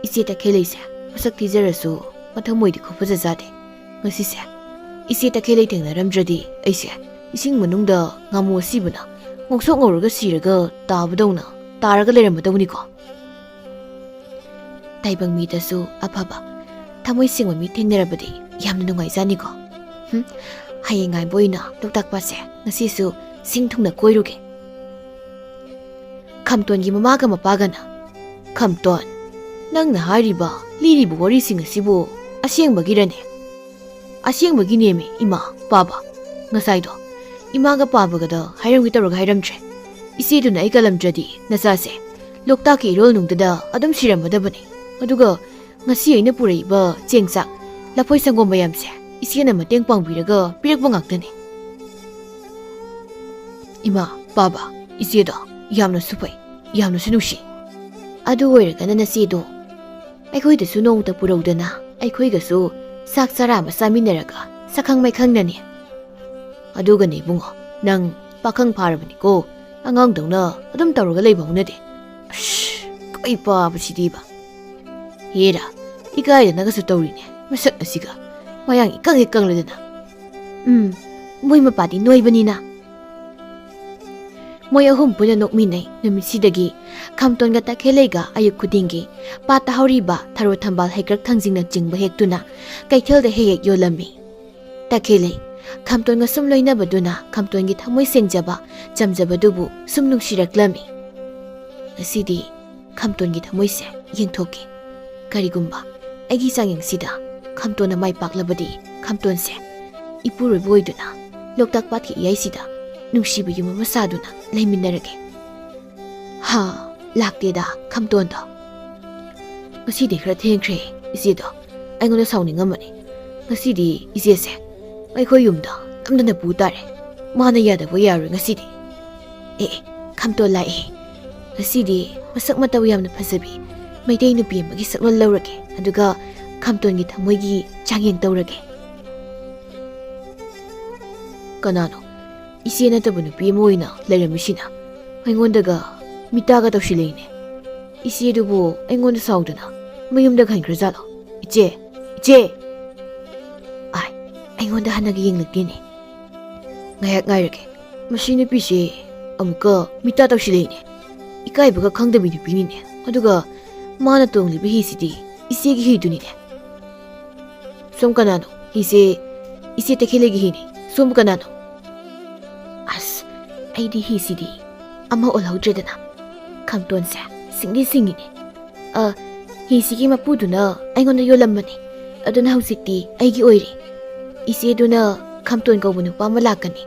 ꯏꯆꯦ ꯇꯈꯦꯜꯂꯩꯁꯦ ꯃꯁꯛ ꯊꯤꯖꯔꯁꯨ ꯃꯊꯃꯣꯏꯗꯤ ꯈꯨꯐꯖ ꯖꯥꯠꯅꯤ꯫ ꯉꯁꯤꯁꯦ ꯏꯆꯦ ꯇꯈꯦꯜꯂꯩ ꯊꯦꯡꯅꯔꯝꯗ꯭ꯔꯗꯤ ꯑꯩꯁꯦ ꯏꯁꯤꯡ ꯃꯅꯨꯡꯗ ꯉꯥꯃꯨ ꯑꯁꯤꯕꯅ ꯉꯧꯁꯣꯛ ꯉꯧꯔꯒ ꯁꯤꯔꯒ ꯇꯥꯕꯗꯧꯅ ꯇꯥꯔꯒ ꯂꯩꯔꯝꯃꯗꯧꯅꯤꯀꯣ꯫ ꯇꯥꯏꯕꯪ ꯃꯤꯗꯁꯨ ꯑꯐꯕ, ꯊꯃꯣꯏ ꯁꯦꯡꯕ ꯃꯤ ꯊꯦꯡꯅꯔꯕꯗꯤ ꯌꯥꯝꯅ ꯅꯨꯡꯉꯥꯏꯖꯥꯠꯅꯤꯀꯣ꯫ ꯍꯨꯝ, ꯍꯌꯦꯡ ꯉꯥꯏꯕ ꯑꯣꯏꯅ ꯂꯣꯛꯇꯥꯛ ꯄꯥꯠꯁꯦ ꯉꯁꯤꯁꯨ ꯁꯤꯡ ꯊꯨꯡꯅ ꯀꯣꯏꯔꯨꯒꯦ꯫ ꯈꯝꯇꯣꯟꯒꯤ ꯃꯃꯥꯒ ꯃꯄꯥꯒꯅ, "ꯈꯝꯇꯣꯟ, ꯅꯪꯅ ꯍꯥꯏꯔꯤꯕ, ꯂꯤꯔꯤꯕ ꯋꯥꯔꯤꯁꯤꯡ ꯑꯁꯤꯕꯨ ꯑꯁꯦꯡꯕꯒꯤꯔꯅꯦ?" "ꯑꯁꯦꯡꯕꯒꯤꯅꯦꯃꯤ, ꯏꯃꯥ, ꯄꯥꯕ꯫ ꯉꯁꯥꯏꯗꯣ ꯏꯃꯥꯒ ꯄꯥꯕꯒꯗ ꯍꯥꯏꯔꯝꯒꯦ ꯇꯧꯔꯒ ꯍꯥꯏꯔꯝꯗ꯭ꯔꯦ꯫ ꯏꯆꯦꯗꯨꯅ ꯑꯩ ꯀꯜꯂꯝꯗ꯭ꯔꯗꯤ ꯅꯆꯥꯁꯦ ꯂꯣꯛꯇꯥꯛꯀꯤ ꯏꯔꯣꯜꯅꯨꯡꯗꯨꯗ ꯑꯗꯨꯝ ꯁꯤꯔꯝꯃꯗꯕꯅꯤ꯫ ꯑꯗꯨꯒ ꯉꯁꯤ ꯑꯩꯅ ꯄꯨꯔꯛꯏꯕ ꯆꯦꯡ ꯆꯥꯛ, ꯂꯐꯣꯏ ꯁꯪꯒꯣꯝ ꯃꯌꯥꯝꯁꯦ ꯏꯆꯦꯅ ꯃꯇꯦꯡ ꯄꯥꯡꯕꯤꯔꯒ ꯄꯤꯔꯛꯄ ꯉꯥꯛꯇꯅꯤ꯫" "ꯏꯃꯥ, ꯄꯥꯕ, ꯏꯆꯦꯗꯣ ꯌꯥꯝꯅꯁꯨ ꯐꯩ, ꯌꯥꯝꯅꯁꯨ ꯅꯨꯡꯁꯤ꯫ ꯑꯗꯨ ꯑꯣꯏꯔꯒꯅ ꯅꯆꯦꯗꯣ ꯑꯩꯈꯣꯏꯗꯁꯨ ꯅꯣꯡꯃꯇ ꯄꯨꯔꯧꯗꯅ ꯑꯩꯈꯣꯏꯒꯁꯨ ꯆꯥꯛ ꯆꯔꯥ ꯑꯃ ꯆꯥꯃꯤꯟꯅꯔꯒ ꯁꯛꯈꯪ ꯃꯥꯏꯈꯪꯅꯅꯤ꯫ ꯑꯗꯨꯒꯅꯦ ꯏꯕꯨꯡꯉꯣ, ꯅꯪ ꯄꯥꯈꯪ ꯐꯥꯔꯕꯅꯤꯀꯣ, ꯑꯉꯥꯡꯗꯧꯅ ꯑꯗꯨꯝ ꯇꯧꯔꯒ ꯂꯩꯕ ꯍꯧꯅꯗꯦ꯫" ꯑꯁ, ꯀꯩ ꯄꯥꯕꯁꯤꯗꯤꯕ꯫ ꯍꯦꯔꯥ, ꯏꯀꯥꯏꯗꯅꯒꯁꯨ ꯇꯧꯔꯤꯅꯦ ꯃꯁꯛ ꯑꯁꯤꯒ, ꯃꯌꯥꯡ ꯏꯀꯪ ꯍꯦꯛ ꯀꯪꯂꯗꯅ꯫ ꯎꯝ, ꯃꯣꯏ ꯃꯄꯥꯗꯤ ꯅꯣꯏꯕꯅꯤꯅ꯫ ꯃꯣꯏ ꯑꯍꯨꯝ ꯄꯨꯟꯅ ꯅꯣꯛꯃꯤꯟꯅꯩ꯫ ꯅꯨꯃꯤꯠꯁꯤꯗꯒꯤ ꯈꯝꯇꯣꯟꯒ ꯇꯈꯦꯜꯂꯩꯒ ꯑꯌꯨꯛ ꯈꯨꯗꯤꯡꯒꯤ ꯄꯥꯠꯇ ꯍꯧꯔꯤꯕ ꯊꯔꯣ ꯊꯝꯕꯥꯜ ꯍꯩꯀ꯭ꯔꯛ ꯊꯥꯡꯖꯤꯡꯅꯆꯤꯡꯕ ꯍꯦꯛꯇꯨꯅ ꯀꯩꯊꯦꯜꯗ ꯍꯦꯛ ꯍꯦꯛ ꯌꯣꯜꯂꯝꯃꯤ꯫ ꯇꯈꯦꯜꯂꯩ ꯈꯝꯇꯣꯟꯒ ꯁꯨꯝ ꯂꯣꯏꯅꯕꯗꯨꯅ ꯈꯝꯇꯣꯟꯒꯤ ꯊꯃꯣꯏ ꯁꯦꯡꯖꯕ, ꯆꯝꯖꯕꯗꯨꯕꯨ ꯁꯨꯝ ꯅꯨꯡꯁꯤꯔꯛꯂꯝꯃꯤ꯫ ꯉꯁꯤꯗꯤ ꯈꯝꯇꯣꯟꯒꯤ ꯊꯃꯣꯏꯁꯦ ꯌꯦꯡꯊꯣꯛꯀꯦ꯫ ꯀꯔꯤꯒꯨꯝꯕ ꯑꯩꯒꯤ ꯆꯥꯡꯌꯦꯡꯁꯤꯗ ꯈꯝꯇꯣꯟꯅ ꯃꯥꯏ ꯄꯥꯛꯂꯕꯗꯤ, ꯈꯝꯇꯣꯟꯁꯦ ꯏꯄꯨꯔꯣꯏꯕ ꯑꯣꯏꯗꯨꯅ ꯂꯣꯛꯇꯥꯛ ꯄꯥꯠꯀꯤ ꯏꯌꯥꯏꯁꯤꯗ ꯅꯨꯡꯁꯤꯕ ꯌꯨꯝ ꯑꯃ ꯁꯥꯗꯨꯅ ꯂꯩꯃꯤꯟꯅꯔꯒꯦ꯫ ꯍꯥ, ꯂꯥꯛꯇꯦꯗ ꯈꯝꯇꯣꯟꯗꯣ꯫ ꯉꯁꯤꯗꯤ ꯈꯔ ꯊꯦꯡꯈ꯭ꯔꯦ꯫ ꯏꯆꯦꯗꯣ ꯑꯩꯉꯣꯟꯗ ꯁꯥꯎꯅꯤꯡꯉꯝꯃꯅꯤ꯫ ꯉꯁꯤꯗꯤ ꯏꯆꯦꯁꯦ ꯑꯩꯈꯣꯏ ꯌꯨꯝꯗ ꯅꯝꯗꯅ ꯄꯨ ꯇꯥꯔꯦ꯫ ꯃꯥꯅ ꯌꯥꯗꯕ ꯌꯥꯔꯣꯏ ꯉꯁꯤꯗꯤ꯫ ꯑꯦ, ꯑꯦ, ꯈꯝꯇꯣꯟ ꯂꯥꯛꯑꯦ꯫ ꯉꯁꯤꯗꯤ ꯃꯁꯛ ꯃꯇꯧ ꯌꯥꯝꯅ ꯐꯖꯕꯤ ꯃꯩꯇꯩ ꯅꯨꯄꯤ ꯑꯃꯒꯤ ꯁꯛꯂꯣꯟ ꯂꯧꯔꯒꯦ, ꯑꯗꯨꯒ ꯈꯝꯇꯣꯟꯒꯤ ꯊꯃꯣꯏꯒꯤ ꯆꯥꯡꯌꯦꯡ ꯇꯧꯔꯒꯦ꯫ ꯀꯅꯥꯅꯣ? ꯏꯆꯦ ꯅꯠꯇꯕ ꯅꯨꯄꯤ ꯑꯃ ꯑꯣꯏꯅ ꯂꯩꯔꯝꯃꯤꯁꯤꯅ꯫ ꯑꯩꯉꯣꯟꯗꯒ ꯃꯤꯇꯥꯒ ꯇꯧꯁꯤꯜꯂꯛꯏꯅꯦ꯫ ꯏꯆꯦꯗꯨꯕꯨ ꯑꯩꯉꯣꯟꯗ ꯁꯥꯎꯗꯅ ꯃꯌꯨꯝꯗ ꯍꯟꯈ꯭ꯔꯖꯥꯠꯂꯣ? ꯏꯆꯦ! ꯏꯆꯦ! ꯑꯥꯏ, ꯑꯩꯉꯣꯟꯗ ꯍꯟꯅꯒ ꯌꯦꯡꯂꯛꯇꯦꯅꯦ꯫ ꯉꯥꯏꯍꯥꯛ ꯉꯥꯏꯔꯒꯦ꯫ ꯃꯁꯤ ꯅꯨꯄꯤꯁꯦ ꯑꯃꯨꯛꯀ ꯃꯤꯇꯥ ꯇꯧꯁꯤꯜꯂꯛꯏꯅꯦ꯫ ꯏꯀꯥꯏꯕꯒ ꯈꯪꯗꯕꯤ ꯅꯨꯄꯤꯅꯤꯅꯦ꯫ ꯑꯗꯨꯒ ꯃꯥꯅ ꯇꯣꯡꯂꯤꯕ ꯍꯤꯁꯤꯗꯤ ꯏꯆꯦꯒꯤ ꯍꯤꯗꯨꯅꯤꯅꯦ꯫ ꯁꯣꯝ ꯀꯅꯥꯅꯣ? ꯍꯤꯁꯦ ꯏꯆꯦ ꯇꯈꯦꯜꯂꯩꯒꯤ ꯍꯤꯅꯤ꯫ ꯁꯣꯝꯕꯨ ꯀꯅꯥꯅꯣ? ꯑꯁ, ꯑꯩꯗꯤ ꯍꯤꯁꯤꯗꯤ ꯑꯃ ꯑꯣꯜꯍꯧꯗ꯭ꯔꯦꯗꯅ꯫ ꯈꯝꯇꯣꯟꯁꯦ ꯁꯤꯡꯗꯤ ꯁꯤꯡꯉꯤꯅꯦ꯫ ꯑ, ꯍꯤꯁꯤꯒꯤ ꯃꯄꯨꯗꯨꯅ ꯑꯩꯉꯣꯟꯗ ꯌꯣꯜꯂꯝꯕꯅꯤ꯫ ꯑꯗꯨꯅ ꯍꯧꯖꯤꯛꯇꯤ ꯑꯩꯒꯤ ꯑꯣꯏꯔꯦ꯫ ꯏꯆꯦꯗꯨꯅ ꯈꯝꯇꯣꯟ ꯀꯧꯕ ꯅꯨꯄꯥ ꯑꯃ ꯂꯥꯛꯀꯅꯤ꯫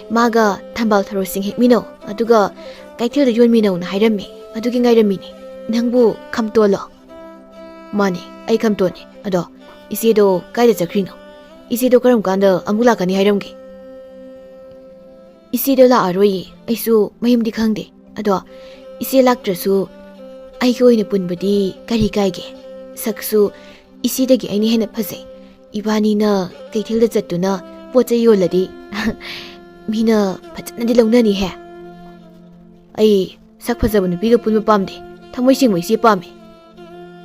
ꯃꯥꯒ ꯊꯝꯕꯥꯜ ꯊꯔꯣꯁꯤꯡ ꯍꯦꯛꯃꯤꯟꯅꯧ꯫ ꯑꯗꯨꯒ ꯀꯩꯊꯦꯜꯗ ꯌꯣꯟꯃꯤꯟꯅꯧꯅ ꯍꯥꯏꯔꯝꯃꯤ꯫ ꯑꯗꯨꯒꯤ ꯉꯥꯏꯔꯝꯃꯤꯅꯤ꯫ ꯅꯪꯕꯨ ꯈꯝꯇꯣꯟꯂꯣ? ꯃꯥꯅꯦ, ꯑꯩ ꯈꯝꯇꯣꯟꯅꯦ꯫ ꯑꯗꯣ ꯏꯆꯦꯗꯣ ꯀꯥꯏꯗ ꯆꯠꯈ꯭ꯔꯤꯅꯣ? ꯏꯆꯦꯗꯣ ꯀꯔꯝ ꯀꯥꯟꯗ ꯑꯃꯨꯛ ꯂꯥꯛꯀꯅꯤ ꯍꯥꯏꯔꯝꯒꯦ? ꯏꯆꯦꯗꯣ ꯂꯥꯛꯑꯔꯣꯏꯌꯦ꯫ ꯑꯩꯁꯨ ꯃꯌꯨꯝꯗꯤ ꯈꯪꯗꯦ꯫ ꯑꯗꯣ ꯏꯆꯦ ꯂꯥꯛꯇ꯭ꯔꯁꯨ ꯑꯩꯒꯤ ꯑꯣꯏꯅ ꯄꯨꯟꯕꯗꯤ ꯀꯔꯤ ꯀꯥꯏꯒꯦ? ꯁꯛꯁꯨ ꯏꯆꯦꯗꯒꯤ ꯑꯩꯅ ꯍꯦꯟꯅ ꯐꯖꯩ꯫ ꯏꯕꯥꯅꯤꯅ ꯀꯩꯊꯦꯜꯗ ꯆꯠꯇꯨꯅ ꯄꯣꯠ ꯆꯩ ꯌꯣꯜꯂꯗꯤ ꯃꯤꯅ ꯐꯖꯅꯗꯤ ꯂꯧꯅꯅꯤꯍꯦ꯫ ꯑꯩ ꯁꯛ ꯐꯖꯕ ꯅꯨꯄꯤꯒ ꯄꯨꯟꯕ ꯄꯥꯝꯗꯦ꯫ ꯊꯃꯣꯏ ꯁꯦꯡꯕ ꯏꯆꯦ ꯄꯥꯝꯃꯤ꯫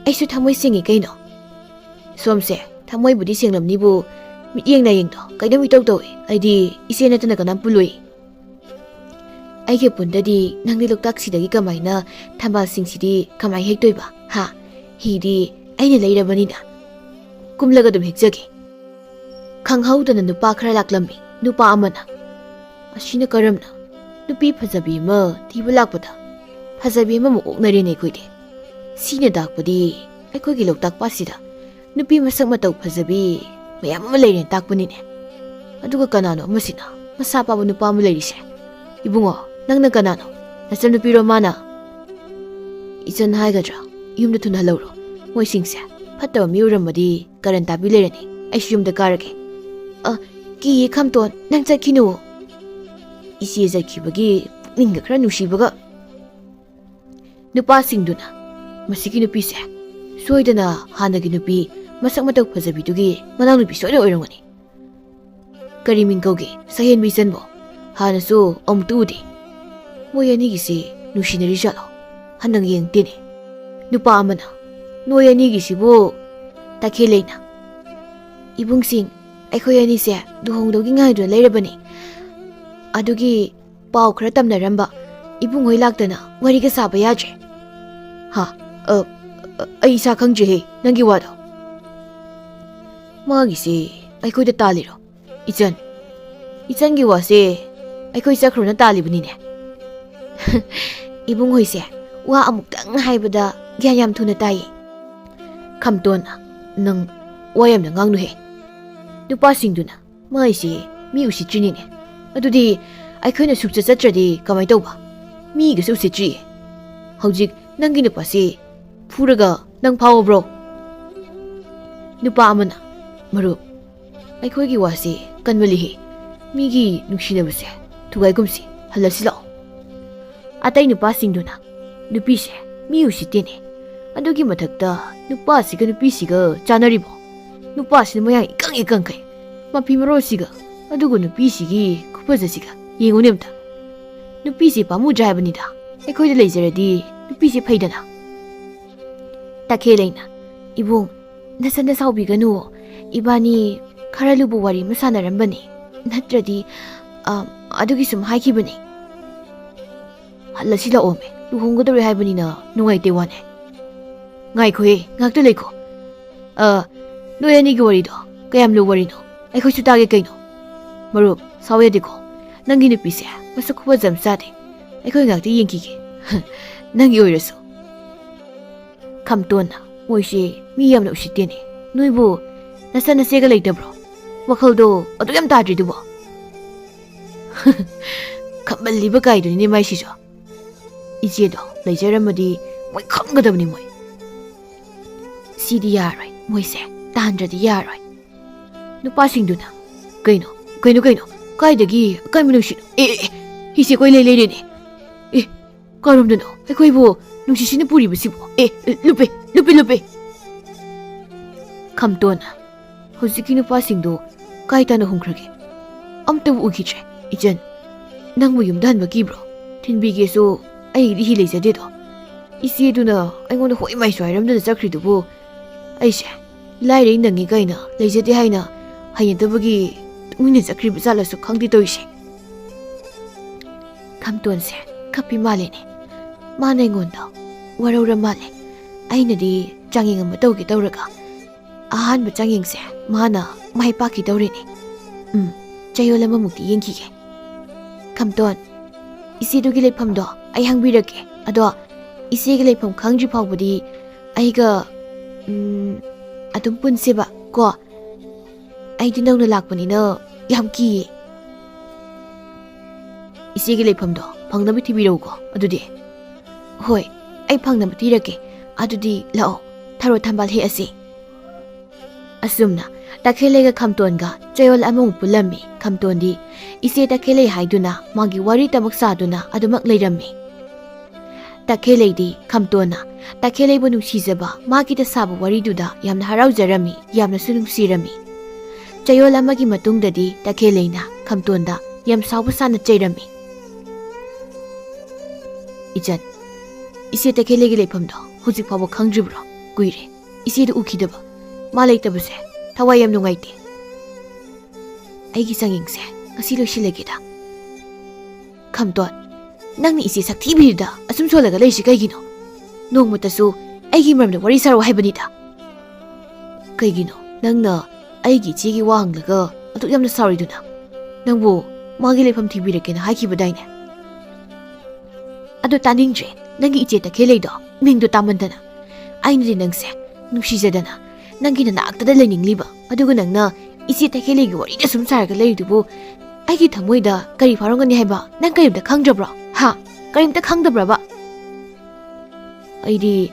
ꯑꯩꯁꯨ ꯊꯃꯣꯏ ꯁꯦꯡꯉꯤ ꯀꯩꯅꯣ꯫ ꯁꯣꯝꯁꯦ ꯊꯃꯣꯏꯕꯨꯗꯤ ꯁꯦꯡꯂꯝꯅꯤꯕꯨ, ꯃꯤꯠꯌꯦꯡ ꯅꯥꯌꯦꯡꯗꯣ ꯀꯩꯅꯣꯝ ꯏꯇꯧ ꯇꯧꯏ꯫ ꯑꯩꯗꯤ ꯏꯆꯦ ꯅꯠꯇꯅ ꯀꯅꯥꯝ ꯄꯨꯜꯂꯣꯏ꯫ ꯑꯩꯒꯤ ꯄꯨꯟꯗꯗꯤ ꯅꯪꯗꯤ ꯂꯣꯛꯇꯥꯛꯁꯤꯗꯒꯤ ꯀꯃꯥꯏꯅ ꯊꯝꯕꯥꯜꯁꯤꯡꯁꯤꯗꯤ ꯀꯃꯥꯏ ꯍꯦꯛꯇꯣꯏꯕ? ꯍꯥ? ꯍꯤꯗꯤ ꯑꯩꯅ ꯂꯩꯔꯕꯅꯤꯅ ꯀꯨꯝꯂꯒ ꯑꯗꯨꯝ ꯍꯦꯛꯆꯒꯦ꯫ ꯈꯪꯍꯧꯗꯅ ꯅꯨꯄꯥ ꯈꯔ ꯂꯥꯛꯂꯝꯃꯤ꯫ ꯅꯨꯄꯥ ꯑꯃꯅ, "ꯑꯁꯤꯅ ꯀꯔꯝꯅ ꯅꯨꯄꯤ ꯐꯖꯕꯤ ꯑꯃ ꯊꯤꯕ ꯂꯥꯛꯄꯗ ꯐꯖꯕꯤ ꯑꯃꯃꯨꯛ ꯑꯣꯛꯅꯔꯦꯅꯦ ꯑꯩꯈꯣꯏꯗꯤ꯫ ꯁꯤꯅ ꯇꯥꯛꯄꯗꯤ ꯑꯩꯈꯣꯏꯒꯤ ꯂꯣꯛꯇꯥꯛ ꯄꯥꯠꯁꯤꯗ ꯅꯨꯄꯤ ꯃꯁꯛ ꯃꯇꯧ ꯐꯖꯕꯤ ꯃꯌꯥꯝ ꯑꯃ ꯂꯩꯔꯦꯅ ꯇꯥꯛꯄꯅꯤꯅꯦ꯫ ꯑꯗꯨꯒ ꯀꯅꯥꯅꯣ ꯑꯃꯁꯤꯅ ꯃꯁꯥ ꯄꯥꯕ ꯅꯨꯄꯥ ꯑꯃ ꯂꯩꯔꯤꯁꯦ? ꯏꯕꯨꯡꯉꯣ, ꯅꯪꯅ ꯀꯅꯥꯅꯣ? ꯅꯆꯟꯅꯨꯄꯤꯔꯣ ꯃꯥꯅ?" "ꯏꯆꯟ ꯍꯥꯏꯒꯗ꯭ꯔꯥ? ꯌꯨꯝꯗ ꯊꯨꯅ ꯍꯜꯂꯧꯔꯣ꯫ ꯃꯣꯏꯁꯤꯡꯁꯦ ꯐꯠꯇꯕ ꯃꯤ ꯑꯣꯏꯔꯝꯃꯗꯤ ꯀꯔꯟ ꯇꯥꯕꯤ ꯂꯩꯔꯅꯤ꯫ ꯑꯩꯁꯨ ꯌꯨꯝꯗ ꯀꯥꯔꯒꯦ꯫" "ꯑ, ꯀꯤꯌꯦ ꯈꯝꯇꯣꯟ, ꯅꯪ ꯆꯠꯈꯤꯅꯨ꯫" ꯏꯆꯦ ꯆꯠꯈꯤꯕꯒꯤ ꯄꯨꯛꯅꯤꯡꯒ ꯈꯔ ꯅꯨꯡꯁꯤꯕꯒ꯫ ꯅꯨꯄꯥꯁꯤꯡꯗꯨꯅ, "ꯃꯁꯤꯒꯤ ꯅꯨꯄꯤꯁꯦ ꯁꯣꯏꯗꯅ ꯍꯥꯟꯅꯒꯤ ꯅꯨꯄꯤ ꯃꯁꯛ ꯃꯇꯧ ꯐꯖꯕꯤꯗꯨꯒꯤ ꯃꯅꯥꯎꯅꯨꯄꯤ ꯁꯣꯏꯗꯅ ꯑꯣꯏꯔꯝꯒꯅꯤ꯫ ꯀꯔꯤ ꯃꯤꯡ ꯀꯧꯒꯦ? ꯁꯛꯍꯦꯟꯕꯤ ꯏꯆꯟꯕꯣ? ꯍꯥꯟꯅꯁꯨ ꯑꯃꯨꯛꯇ ꯎꯗꯦ꯫ ꯃꯣꯏ ꯑꯅꯤꯒꯤꯁꯤ ꯅꯨꯡꯁꯤꯅꯔꯤ ꯖꯥꯠꯂꯣ? ꯍꯟꯗꯪ ꯌꯦꯡꯗꯦꯅꯦ꯫" ꯅꯨꯄꯥ ꯑꯃꯅ, "ꯅꯣꯏ ꯑꯅꯤꯒꯤꯁꯤꯕꯨ?" ꯇꯈꯦꯜꯂꯩꯅ, "ꯏꯕꯨꯡꯁꯤꯡ, ꯑꯩꯈꯣꯏ ꯑꯅꯤꯁꯦ ꯂꯨꯍꯣꯡꯗꯧꯒꯤ ꯉꯥꯏꯗꯨꯅ ꯂꯩꯔꯕꯅꯤ꯫ ꯑꯗꯨꯒꯤ ꯄꯥꯎ ꯈꯔ ꯇꯝꯅꯔꯝꯕ꯫ ꯏꯕꯨꯡꯍꯣꯏ ꯂꯥꯛꯇꯅ ꯋꯥꯔꯤꯒ ꯁꯥꯕ ꯌꯥꯗ꯭ꯔꯦ꯫" "ꯍꯥ? ꯑ, ꯑ, ꯑꯩ ꯏꯁꯥ ꯈꯪꯗ꯭ꯔꯤꯍꯦ ꯅꯪꯒꯤ ꯋꯥꯗꯣ꯫" "ꯃꯥꯒꯤꯁꯤ ꯑꯩꯈꯣꯏꯗ ꯇꯥꯜꯂꯤꯔꯣ? ꯏꯆꯟ, ꯏꯆꯟꯒꯤ ꯋꯥꯁꯦ ꯑꯩꯈꯣꯏ ꯆꯠꯈ꯭ꯔꯣꯅ ꯇꯥꯜꯂꯤꯕꯅꯤꯅꯦ꯫" "ꯏꯕꯨꯡꯍꯣꯏꯁꯦ ꯋꯥ ꯑꯃꯨꯛꯇꯪ ꯍꯥꯏꯕꯗ ꯒ꯭ꯌꯥꯟ ꯌꯥꯝ ꯊꯨꯅ ꯇꯥꯏꯌꯦ꯫" ꯈꯝꯇꯣꯟꯅ, "ꯅꯪ ꯋꯥ ꯌꯥꯝꯅ ꯉꯥꯡꯅꯨꯍꯦ꯫" ꯅꯨꯄꯥꯁꯤꯡꯗꯨꯅ, "ꯃꯥꯏꯁꯦ ꯃꯤ ꯎꯁꯤꯠꯇ꯭ꯔꯤꯅꯤꯅꯦ꯫ ꯑꯗꯨꯗꯤ ꯑꯩꯈꯣꯏꯅ ꯁꯨꯛꯆꯠ ꯆꯠꯇ꯭ꯔꯗꯤ ꯀꯃꯥꯏ ꯇꯧꯕ? ꯃꯤꯒꯁꯨ ꯎꯁꯤꯠꯇ꯭ꯔꯤꯌꯦ꯫ ꯍꯧꯖꯤꯛ ꯅꯪꯒꯤ ꯅꯨꯄꯥꯁꯤ ꯐꯨꯔꯒ ꯅꯪ ꯐꯥꯎꯕ꯭ꯔꯣ?" ꯅꯨꯄꯥ ꯑꯃꯅ, "ꯃꯔꯨꯞ, ꯑꯩꯈꯣꯏꯒꯤ ꯋꯥꯁꯤ ꯀꯟꯃꯜꯂꯤꯍꯦ꯫ ꯃꯤꯒꯤ ꯅꯨꯡꯁꯤꯅꯕꯁꯦ ꯊꯨꯒꯥꯏꯒꯨꯝꯁꯤ, ꯍꯜꯂꯁꯤ ꯂꯥꯛꯑꯣ꯫" ꯑꯇꯩ ꯅꯨꯄꯥꯁꯤꯡꯗꯨꯅ, "ꯅꯨꯄꯤꯁꯦ ꯃꯤ ꯎꯁꯤꯠꯇꯦꯅꯦ꯫ ꯑꯗꯨꯒꯤ ꯃꯊꯛꯇ ꯅꯨꯄꯥꯁꯤꯒ ꯅꯨꯄꯤꯁꯤꯒ ꯆꯥꯅꯔꯤꯕꯣ? ꯅꯨꯄꯥꯁꯤꯅ ꯃꯌꯥꯡ ꯏꯀꯪ ꯏꯀꯪꯈꯩ, ꯃꯐꯤ ꯃꯔꯣꯜꯁꯤꯒ, ꯑꯗꯨꯒ ꯅꯨꯄꯤꯁꯤꯒꯤ ꯈꯨꯐꯖꯁꯤꯒ ꯌꯦꯡꯉꯨꯅꯦ ꯑꯝꯇ꯫ ꯅꯨꯄꯤꯁꯦ ꯄꯥꯝꯃꯨꯗ꯭ꯔꯥ ꯍꯥꯏꯕꯅꯤꯗ꯫ ꯑꯩꯈꯣꯏꯗ ꯂꯩꯖꯔꯗꯤ ꯅꯨꯄꯤꯁꯦ ꯐꯩꯗꯅ꯫" ꯇꯈꯦꯜꯂꯩꯅ, "ꯏꯕꯨꯡ, ꯅꯁꯥꯅ ꯁꯥꯎꯕꯤꯒꯅꯨ꯫ ꯏꯕꯥꯅꯤ ꯈꯔ ꯂꯨꯕ ꯋꯥꯔꯤ ꯑꯃ ꯁꯥꯟꯅꯔꯝꯕꯅꯤ꯫ ꯅꯠꯇ꯭ꯔꯗꯤ, ꯑ, ꯑꯗꯨꯒꯤ ꯁꯨꯝ ꯍꯥꯏꯈꯤꯕꯅꯤ꯫" "ꯍꯜꯂꯁꯤ ꯂꯥꯛꯑꯣꯃꯦ, ꯂꯨꯍꯣꯡꯒꯗꯧꯔꯦ ꯍꯥꯏꯕꯅꯤꯅ ꯅꯨꯡꯉꯥꯏꯇꯦ ꯋꯥꯅꯦ꯫" "ꯉꯥꯏꯈꯣꯍꯦ, ꯉꯥꯛꯇ ꯂꯩꯈꯣ꯫ ꯑ, ꯅꯣꯏ ꯑꯅꯤꯒꯤ ꯋꯥꯔꯤꯗꯣ ꯀꯌꯥꯝ ꯂꯨꯕ ꯋꯥꯔꯤꯅꯣ? ꯑꯩꯈꯣꯏꯁꯨ ꯇꯥꯒꯦ ꯀꯩꯅꯣ꯫" "ꯃꯔꯨꯞ, ꯁꯥꯎ ꯌꯥꯗꯦꯀꯣ꯫ ꯅꯪꯒꯤ ꯅꯨꯄꯤꯁꯦ ꯃꯁꯛ ꯈꯨꯐꯖ ꯑꯃ ꯆꯥꯗꯦ꯫ ꯑꯩꯈꯣꯏ ꯉꯥꯛꯇ ꯌꯦꯡꯈꯤꯒꯦ꯫ ꯅꯪꯒꯤ ꯑꯣꯏꯔꯁꯨ꯫" ꯈꯝꯇꯣꯟꯅ, "ꯃꯣꯏꯁꯦ ꯃꯤ ꯌꯥꯝꯅ ꯎꯁꯤꯠꯇꯦꯅꯦ꯫ ꯅꯣꯏꯕꯨ ꯅꯆꯟ ꯅꯆꯦꯒ ꯂꯩꯇꯕ꯭ꯔꯣ? ꯋꯥꯈꯜꯗꯣ ꯑꯗꯨ ꯌꯥꯝ ꯇꯥꯗ꯭ꯔꯤꯗꯨꯕꯣ?" "ꯈꯝꯕꯜꯂꯤꯕ ꯀꯥꯏꯗꯨꯅꯤꯅꯦ ꯃꯥꯏꯁꯤꯁꯨ꯫ ꯏꯆꯦꯗꯣ ꯂꯩꯖꯔꯝꯃꯗꯤ ꯃꯣꯏ ꯈꯪꯒꯗꯕꯅꯤ ꯃꯣꯏ꯫ ꯁꯤꯗꯤ ꯌꯥꯔꯣꯏ, ꯃꯣꯏꯁꯦ ꯇꯥꯟꯗ꯭ꯔꯗꯤ ꯌꯥꯔꯣꯏ꯫" ꯅꯨꯄꯥꯁꯤꯡꯗꯨꯅ, "ꯀꯩꯅꯣ, ꯀꯩꯅꯣ, ꯀꯩꯅꯣ? ꯀꯥꯏꯗꯒꯤ ꯑꯀꯟꯕ ꯅꯨꯡꯁꯤꯠꯅꯣ? ꯑꯦ, ꯑꯦ, ꯑꯦ, ꯍꯤꯁꯦ ꯀꯣꯏ ꯂꯩ ꯂꯩꯔꯦꯅꯦ꯫ ꯑꯦ, ꯀꯔꯣꯝꯗꯅꯣ ꯑꯩꯈꯣꯏꯕꯨ ꯅꯨꯡꯁꯤꯠꯁꯤꯅ ꯄꯨꯔꯤꯕꯁꯤꯕꯨ? ꯑꯦ, ꯂꯨꯞꯄꯦ, ꯂꯨꯞꯄꯦ, ꯂꯨꯞꯄꯦ꯫ ꯈꯝꯇꯣꯟ, ꯍꯧꯖꯤꯛꯀꯤ ꯅꯨꯄꯥꯁꯤꯡꯗꯨ ꯀꯥꯏ ꯇꯥꯅ ꯍꯨꯝꯈ꯭ꯔꯒꯦ? ꯑꯝꯇꯕꯨ ꯎꯈꯤꯗ꯭ꯔꯦ꯫ ꯏꯆꯟ, ꯅꯪꯕꯨ ꯌꯨꯝꯗ ꯍꯟꯕ ꯀꯤꯕ꯭ꯔꯣ? ꯊꯤꯟꯕꯤꯒꯦꯁꯨ ꯑꯩꯒꯤꯗꯤ ꯍꯤ ꯂꯩꯖꯗꯦꯗꯣ꯫ ꯏꯆꯦꯗꯨꯅ ꯑꯩꯉꯣꯟꯗ ꯍꯣꯏ ꯃꯥꯏꯁꯨ ꯍꯥꯏꯔꯝꯗꯅ ꯆꯠꯈ꯭ꯔꯤꯗꯨꯕꯨ, ꯑꯩꯁꯦ ꯂꯥꯏꯔꯩ ꯅꯪꯉꯤ ꯀꯥꯏꯅ ꯂꯩꯖꯗꯦ ꯍꯥꯏꯅ ꯍꯩꯅꯗꯕꯒꯤ ꯇꯨꯃꯤꯟꯅ ꯆꯠꯈ꯭ꯔꯤꯕ ꯖꯥꯠꯂꯁꯨ ꯈꯪꯗꯦ ꯇꯧꯔꯤꯁꯦ꯫ ꯈꯝꯇꯣꯟꯁꯦ ꯀꯞꯄꯤ ꯃꯥꯜꯂꯦꯅꯦ꯫ ꯃꯥꯅ ꯑꯩꯉꯣꯟꯗ ꯋꯥꯔꯧꯔ ꯃꯥꯜꯂꯦ꯫ ꯑꯩꯅꯗꯤ ꯆꯥꯡꯌꯦꯡ ꯑꯃ ꯇꯧꯒꯦ ꯇꯧꯔꯒ ꯑꯍꯥꯟꯕ ꯆꯥꯡꯌꯦꯡꯁꯦ ꯃꯥꯅ ꯃꯥꯏ ꯄꯥꯛꯈꯤꯗꯧꯔꯦꯅꯦ꯫ ꯎꯝ, ꯆꯌꯣꯜ ꯑꯃꯃꯨꯛꯇꯤ ꯌꯦꯡꯈꯤꯒꯦ꯫ ꯈꯝꯇꯣꯟ, ꯏꯆꯦꯗꯨꯒꯤ ꯂꯩꯐꯝꯗꯣ ꯑꯩ ꯍꯪꯕꯤꯔꯛꯀꯦ꯫ ꯑꯗꯣ ꯏꯆꯦꯒꯤ ꯂꯩꯐꯝ ꯈꯪꯗ꯭ꯔꯤ ꯐꯥꯎꯕꯗꯤ ꯑꯩꯒ, ꯎꯝ, ꯑꯗꯨꯝ ꯄꯨꯟꯁꯦꯕ ꯀꯣ꯫ ꯑꯩꯗꯤ ꯅꯧꯅ ꯂꯥꯛꯄꯅꯤꯅ ꯌꯥꯝ ꯀꯤꯌꯦ꯫ ꯏꯆꯦꯒꯤ ꯂꯩꯐꯝꯗꯣ ꯐꯪꯅꯕ ꯊꯤꯕꯤꯔꯛꯎꯀꯣ ꯑꯗꯨꯗꯤ꯫ ꯍꯣꯏ, ꯑꯩ ꯐꯪꯅꯕ ꯊꯤꯔꯛꯀꯦ꯫ ꯑꯗꯨꯗꯤ ꯂꯥꯛꯑꯣ, ꯊꯔꯣ ꯊꯝꯕꯥꯜ ꯍꯦꯛꯑꯁꯤ꯫ ꯑꯁꯨꯝꯅ ꯇꯈꯦꯜꯂꯩꯒ ꯈꯝꯇꯣꯟꯒ ꯆꯌꯣꯜ ꯑꯃꯃꯨꯛ ꯄꯨꯜꯂꯝꯃꯤ꯫ ꯈꯝꯇꯣꯟꯗꯤ ꯏꯆꯦ ꯇꯈꯦꯜꯂꯩ ꯍꯥꯏꯗꯨꯅ ꯃꯥꯒꯤ ꯋꯥꯔꯤꯇꯃꯛ ꯁꯥꯗꯨꯅ ꯑꯗꯨꯃꯛ ꯂꯩꯔꯝꯃꯤ꯫ ꯇꯈꯦꯜꯂꯩꯗꯤ ꯈꯝꯇꯣꯟꯅ ꯇꯈꯦꯜꯂꯩꯕꯨ ꯅꯨꯡꯁꯤꯖꯕ ꯃꯥꯒꯤꯗ ꯁꯥꯕ ꯋꯥꯔꯤꯗꯨꯗ ꯌꯥꯝꯅ ꯍꯔꯥꯎꯖꯔꯝꯃꯤ, ꯌꯥꯝꯅꯁꯨ ꯅꯨꯡꯁꯤꯔꯝꯃꯤ꯫ ꯆꯌꯣꯜ ꯑꯃꯒꯤ ꯃꯇꯨꯡꯗꯗꯤ ꯇꯈꯦꯜꯂꯩꯅ ꯈꯝꯇꯣꯟꯗ ꯌꯥꯝ ꯁꯥꯎꯕ ꯁꯥꯅ ꯆꯩꯔꯝꯃꯤ꯫ "ꯏꯆꯟ, ꯏꯆꯦ ꯇꯈꯦꯜꯂꯩꯒꯤ ꯂꯩꯐꯝꯗꯣ ꯍꯧꯖꯤꯛ ꯐꯥꯎꯕ ꯈꯪꯗ꯭ꯔꯤꯕ꯭ꯔꯣ? ꯀꯨꯏꯔꯦ ꯏꯆꯦꯗꯨ ꯎꯈꯤꯗꯕ꯫ ꯃꯥ ꯂꯩꯇꯕꯁꯦ ꯊꯋꯥꯏ ꯌꯥꯝ ꯅꯨꯡꯉꯥꯏꯇꯦ꯫ ꯑꯩꯒꯤ ꯆꯥꯡꯌꯦꯡꯁꯦ ꯉꯁꯤ ꯂꯣꯏꯁꯤꯜꯂꯒꯦꯗ꯫" "ꯈꯝꯇꯣꯟ, ꯅꯪꯅ ꯏꯆꯦ ꯁꯛꯊꯤꯕꯤꯗꯨꯗ ꯑꯁꯨꯝ ꯁꯣꯜꯂꯒ ꯂꯩꯔꯤꯁꯤ ꯀꯩꯒꯤꯅꯣ? ꯅꯣꯡꯃꯇꯁꯨ ꯑꯩꯒꯤ ꯃꯔꯝꯗ ꯋꯥꯔꯤ ꯁꯥꯔꯛꯑꯣ ꯍꯥꯏꯕꯅꯤꯗ꯫" "ꯀꯩꯒꯤꯅꯣ ꯅꯪꯅ ꯑꯩꯒꯤ ꯏꯆꯦꯒꯤ ꯋꯥ ꯍꯪꯂꯒ ꯑꯗꯨꯛ ꯌꯥꯝꯅ ꯁꯥꯎꯔꯤꯗꯨꯅ? ꯅꯪꯕꯨ ꯃꯥꯒꯤ ꯂꯩꯐꯝ ꯊꯤꯕꯤꯔꯛꯀꯦꯅ ꯍꯥꯏꯈꯤꯕꯗꯥꯏꯅꯦ?" "ꯑꯗꯨ ꯇꯥꯅꯤꯡꯗ꯭ꯔꯦ, ꯅꯪꯒꯤ ꯏꯆꯦ ꯇꯈꯦꯜꯂꯩꯗꯣ ꯃꯤꯡꯗꯣ ꯇꯥꯃꯟꯗꯅ꯫ ꯑꯩꯅꯗꯤ ꯅꯪꯁꯦ ꯅꯨꯡꯁꯤꯖꯗꯅ ꯅꯪꯒꯤ ꯅꯅꯥꯛꯇꯗ ꯂꯩꯅꯤꯡꯂꯤꯕ, ꯑꯗꯨꯒ ꯅꯪꯅ ꯏꯆꯦ ꯇꯈꯦꯜꯂꯩꯒꯤ ꯋꯥꯔꯤꯗ ꯁꯨꯝ ꯁꯥꯔꯒ ꯂꯩꯔꯤꯗꯨꯕꯨ ꯑꯩꯒꯤ ꯊꯃꯣꯏꯗ ꯀꯔꯤ ꯐꯥꯎꯔꯝꯒꯅꯤ ꯍꯥꯏꯕ ꯅꯪ ꯀꯔꯤꯝꯇ ꯈꯪꯗ꯭ꯔꯕ꯭ꯔꯣ? ꯍꯥ? ꯀꯔꯤꯝꯇ ꯈꯪꯗꯕ꯭ꯔꯕ?" "ꯑꯩꯗꯤ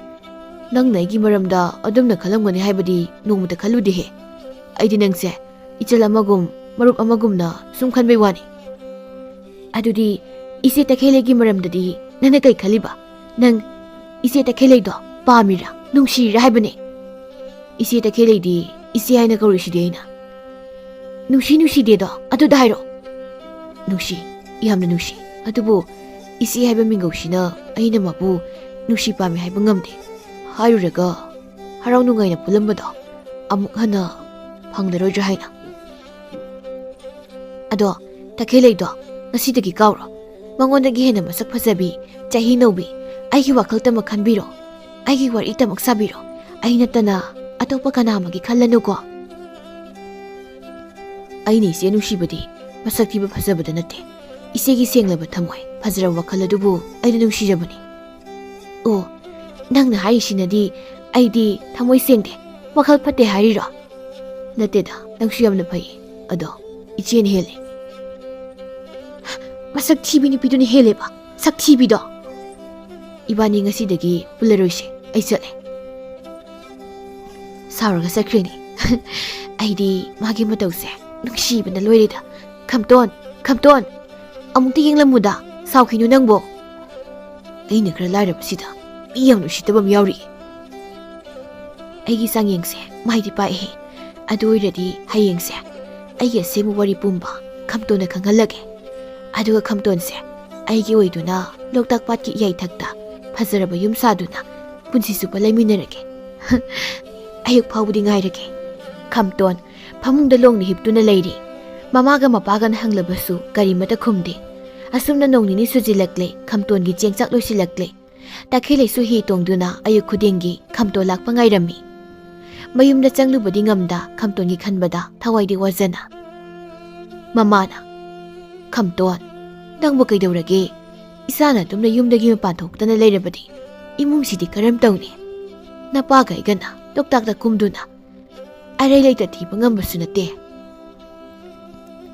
ꯅꯪꯅ ꯑꯩꯒꯤ ꯃꯔꯝꯗ ꯑꯗꯨꯝꯅ ꯈꯜꯂꯝꯒꯅꯤ ꯍꯥꯏꯕꯗꯤ ꯅꯣꯡꯃꯇ ꯈꯜꯂꯨꯗꯦꯍꯦ꯫ ꯑꯩꯗꯤ ꯅꯪꯁꯦ ꯏꯆꯜ ꯑꯃꯒꯨꯝ, ꯃꯔꯨꯞ ꯑꯃꯒꯨꯝꯅ ꯁꯨꯝ ꯈꯟꯕꯩ ꯋꯥꯅꯤ꯫" "ꯑꯗꯨꯗꯤ ꯏꯆꯦ ꯇꯈꯦꯜꯂꯩꯒꯤ ꯃꯔꯝꯗꯗꯤ ꯅꯪꯅ ꯀꯩ ꯈꯜꯂꯤꯕ? ꯅꯪ ꯏꯆꯦ ꯇꯈꯦꯜꯂꯩꯗꯣ ꯄꯥꯝꯃꯤꯔꯥ, ꯅꯨꯡꯁꯤꯔꯤꯔꯥ ꯍꯥꯏꯕꯅꯦ? ꯏꯆꯦ ꯇꯈꯦꯜꯂꯩꯗꯤ ꯏꯆꯦ ꯍꯥꯏꯅ ꯀꯧꯔꯤꯁꯤꯗꯤ ꯑꯩꯅ꯫ ꯅꯨꯡꯁꯤ ꯅꯨꯡꯁꯤꯗꯦꯗꯣ ꯑꯗꯨꯗ ꯍꯥꯏꯔꯣ꯫ ꯅꯨꯡꯁꯤ, ꯌꯥꯝꯅ ꯅꯨꯡꯁꯤ꯫ ꯑꯗꯨꯕꯨ ꯏꯆꯦ ꯍꯥꯏꯕ ꯃꯤꯡꯒꯧꯁꯤꯅ ꯑꯩꯅ ꯃꯥꯕꯨ ꯅꯨꯡꯁꯤ ꯄꯥꯝꯃꯤ ꯍꯥꯏꯕ ꯉꯝꯗꯦ꯫ ꯍꯥꯏꯔꯨꯔꯒ ꯍꯔꯥꯎ ꯅꯨꯡꯉꯥꯏꯅ ꯄꯨꯜꯂꯝꯕꯗꯣ ꯑꯃꯨꯛ ꯍꯟꯅ ꯐꯪꯂꯔꯣꯏꯗ꯭ꯔꯥ ꯍꯥꯏꯅ꯫ ꯑꯗꯣ ꯇꯈꯦꯜꯂꯩꯗꯣ ꯉꯁꯤꯗꯒꯤ ꯀꯥꯎꯔꯣ꯫ ꯃꯉꯣꯟꯗꯒꯤ ꯍꯦꯟꯅ ꯃꯁꯛ ꯐꯖꯕꯤ, ꯆꯍꯤ ꯅꯧꯕꯤ, ꯑꯩꯒꯤ ꯋꯥꯈꯜꯇꯃꯛ ꯈꯟꯕꯤꯔꯣ꯫ ꯑꯩꯒꯤ ꯋꯥꯔꯤꯇꯃꯛ ꯁꯥꯕꯤꯔꯣ꯫ ꯑꯩ ꯅꯠꯇꯅ ꯑꯇꯣꯞꯄ ꯀꯅꯥ ꯑꯃꯒꯤ ꯈꯜꯂꯅꯨꯀꯣ꯫ ꯑꯩꯅ ꯏꯆꯦ ꯅꯨꯡꯁꯤꯕꯗꯤ ꯃꯁꯛ ꯊꯤꯕ ꯐꯖꯕꯗ ꯅꯠꯇꯦ꯫ ꯏꯆꯦꯒꯤ ꯁꯦꯡꯂꯕ ꯊꯃꯣꯏ, ꯐꯖꯔꯕ ꯋꯥꯈꯜ ꯑꯗꯨꯕꯨ ꯑꯩꯅ ꯅꯨꯡꯁꯤꯖꯕꯅꯤ꯫ ꯑꯣ, ꯅꯪꯅ ꯍꯥꯏꯔꯤꯁꯤꯅꯗꯤ ꯑꯩꯗꯤ ꯊꯃꯣꯏ ꯁꯦꯡꯗꯦ, ꯋꯥꯈꯜ ꯐꯠꯇꯦ ꯍꯥꯏꯔꯤꯔꯣ? ꯅꯠꯇꯦꯗ, ꯅꯪꯁꯨ ꯌꯥꯝꯅ ꯐꯩꯌꯦ꯫ ꯑꯗꯣ ꯏꯆꯦꯅ ꯍꯦꯜꯂꯦ꯫ ꯃꯁꯛ ꯊꯤꯕꯤ ꯅꯨꯄꯤꯗꯨꯅ ꯍꯦꯜꯂꯦꯕ, ꯁꯛ ꯊꯤꯕꯤꯗꯣ꯫ ꯏꯕꯥꯅꯤ ꯉꯁꯤꯗꯒꯤ ꯄꯨꯜꯂꯔꯣꯏꯁꯦ, ꯑꯩ ꯆꯠꯂꯦ꯫ ꯁꯥꯎꯔꯒ ꯆꯠꯈ꯭ꯔꯤꯅꯤ꯫ ꯑꯩꯗꯤ ꯃꯥꯒꯤ ꯃꯇꯧꯁꯦ ꯅꯨꯡꯁꯤꯕꯅ ꯂꯣꯏꯔꯦꯗ꯫ ꯈꯝꯇꯣꯟ, ꯈꯝꯇꯣꯟ, ꯑꯃꯨꯛꯇ ꯌꯦꯡꯂꯝꯃꯨꯗ, ꯁꯥꯎꯈꯤꯅꯨ ꯅꯪꯕꯣ꯫ ꯑꯩꯅ ꯈꯔ ꯂꯥꯏꯔꯕꯁꯤꯗ ꯃꯤ ꯌꯥꯝ ꯅꯨꯡꯁꯤꯠꯇꯕ ꯑꯃ ꯌꯥꯎꯔꯤ꯫ ꯑꯩꯒꯤ ꯆꯥꯡꯌꯦꯡꯁꯦ ꯃꯥꯏꯗꯤ ꯄꯥꯛꯏ꯫ ꯑꯗꯨ ꯑꯣꯏꯔꯗꯤ ꯍꯌꯦꯡꯁꯦ ꯑꯩꯒꯤ ꯑꯁꯦꯡꯕ ꯋꯥꯔꯤ ꯄꯨꯝꯕ ꯈꯝꯇꯣꯟꯗ ꯈꯪꯍꯜꯂꯒꯦ꯫ ꯑꯗꯨꯒ ꯈꯝꯇꯣꯟꯁꯦ ꯑꯩꯒꯤ ꯑꯣꯏꯗꯨꯅ ꯂꯣꯛꯇꯥꯛ ꯄꯥꯠꯀꯤ ꯏꯌꯥꯏꯊꯛꯇ ꯐꯖꯔꯕ ꯌꯨꯝ ꯁꯥꯗꯨꯅ ꯄꯨꯟꯁꯤ ꯆꯨꯞꯄ ꯂꯩꯃꯤꯟꯅꯔꯒꯦ꯫ ꯑꯌꯨꯛ ꯐꯥꯎꯕꯗꯤ ꯉꯥꯏꯔꯒꯦ꯫ ꯈꯝꯇꯣꯟ ꯐꯃꯨꯡꯗ ꯂꯣꯡꯅ ꯍꯤꯞꯇꯨꯅ ꯂꯩꯔꯤ꯫ ꯃꯃꯥꯒ ꯃꯄꯥꯒꯅ ꯍꯪꯂꯕꯁꯨ ꯀꯔꯤꯃꯠꯇ ꯈꯨꯝꯗꯦ꯫ ꯑꯁꯨꯝꯅ ꯅꯣꯡ ꯅꯤꯅꯤ ꯁꯨꯖꯤꯜꯂꯛꯂꯦ, ꯈꯝꯇꯣꯟꯒꯤ ꯆꯦꯡꯆꯥꯛ ꯂꯣꯏꯁꯤꯜꯂꯛꯂꯦ꯫ ꯇꯈꯦꯜꯂꯩꯁꯨ ꯍꯤ ꯇꯣꯡꯗꯨꯅ ꯑꯌꯨꯛ ꯈꯨꯗꯤꯡꯒꯤ ꯈꯝꯇꯣꯟ ꯂꯥꯛꯄ ꯉꯥꯏꯔꯝꯃꯤ꯫ ꯃꯌꯨꯝꯗ ꯆꯪꯂꯨꯕꯗꯤ ꯉꯝꯗ ꯈꯝꯇꯣꯟꯒꯤ ꯈꯟꯕꯗ ꯊꯋꯥꯏꯗꯤ ꯋꯥꯖꯅ꯫ ꯃꯃꯥꯅ, "ꯈꯝꯇꯣꯟ, ꯅꯪꯕꯨ ꯀꯩꯗꯧꯔꯒꯦ? ꯏꯆꯥꯅ ꯑꯗꯨꯝꯅ ꯌꯨꯝꯗꯒꯤ ꯃꯄꯥꯟ ꯊꯣꯛꯇꯅ ꯂꯩꯔꯕꯗꯤ ꯏꯃꯨꯡꯁꯤꯗꯤ ꯀꯔꯝ ꯇꯧꯅꯤ? ꯅꯄꯥꯒ ꯑꯩꯒꯅ ꯂꯣꯛꯇꯥꯛꯇ ꯀꯨꯝꯗꯨꯅ ꯑꯔꯩ ꯂꯩꯇ ꯊꯤꯕ ꯉꯝꯕꯁꯨ ꯅꯠꯇꯦ꯫"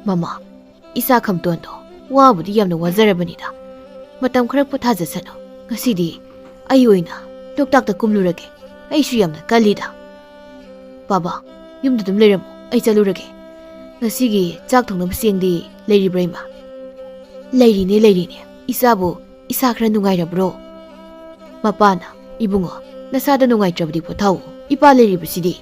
ꯃꯃꯥ, ꯏꯆꯥ ꯈꯝꯇꯣꯟꯗꯣ ꯋꯥꯕꯨꯗꯤ ꯌꯥꯝꯅ ꯋꯥꯖꯔꯕꯅꯤꯗ꯫ ꯃꯇꯝ ꯈꯔ ꯄꯣꯊꯥꯖꯁꯅꯨ꯫ ꯉꯁꯤꯗꯤ ꯑꯩ ꯑꯣꯏꯅ ꯂꯣꯛꯇꯥꯛꯇ ꯀꯨꯝꯂꯨꯔꯒꯦ꯫ ꯑꯩꯁꯨ ꯌꯥꯝꯅ ꯀꯜꯂꯤꯗ꯫ ꯕꯥꯕꯥ, ꯌꯨꯝꯗ ꯑꯗꯨꯝ ꯂꯩꯔꯝꯃꯣ, ꯑꯩ ꯆꯠꯂꯨꯔꯒꯦ꯫ ꯉꯁꯤꯒꯤ ꯆꯥꯛ ꯊꯣꯡꯅꯕ ꯆꯦꯡꯗꯤ ꯂꯩꯔꯤꯕ꯭ꯔꯥ, ꯏꯃꯥ? "ꯂꯩꯔꯤꯅꯦ, ꯂꯩꯔꯤꯅꯦ꯫ ꯏꯆꯥꯕꯨ ꯏꯁꯥ ꯈꯔ ꯅꯨꯡꯉꯥꯏꯔꯕ꯭ꯔꯣ?" ꯃꯄꯥꯅ, "ꯏꯕꯨꯡꯉꯣ, ꯅꯁꯥꯗ ꯅꯨꯡꯉꯥꯏꯇ꯭ꯔꯕꯗꯤ ꯄꯣꯊꯥꯎ꯫ ꯏꯄꯥ ꯂꯩꯔꯤꯕꯁꯤꯗꯤ꯫"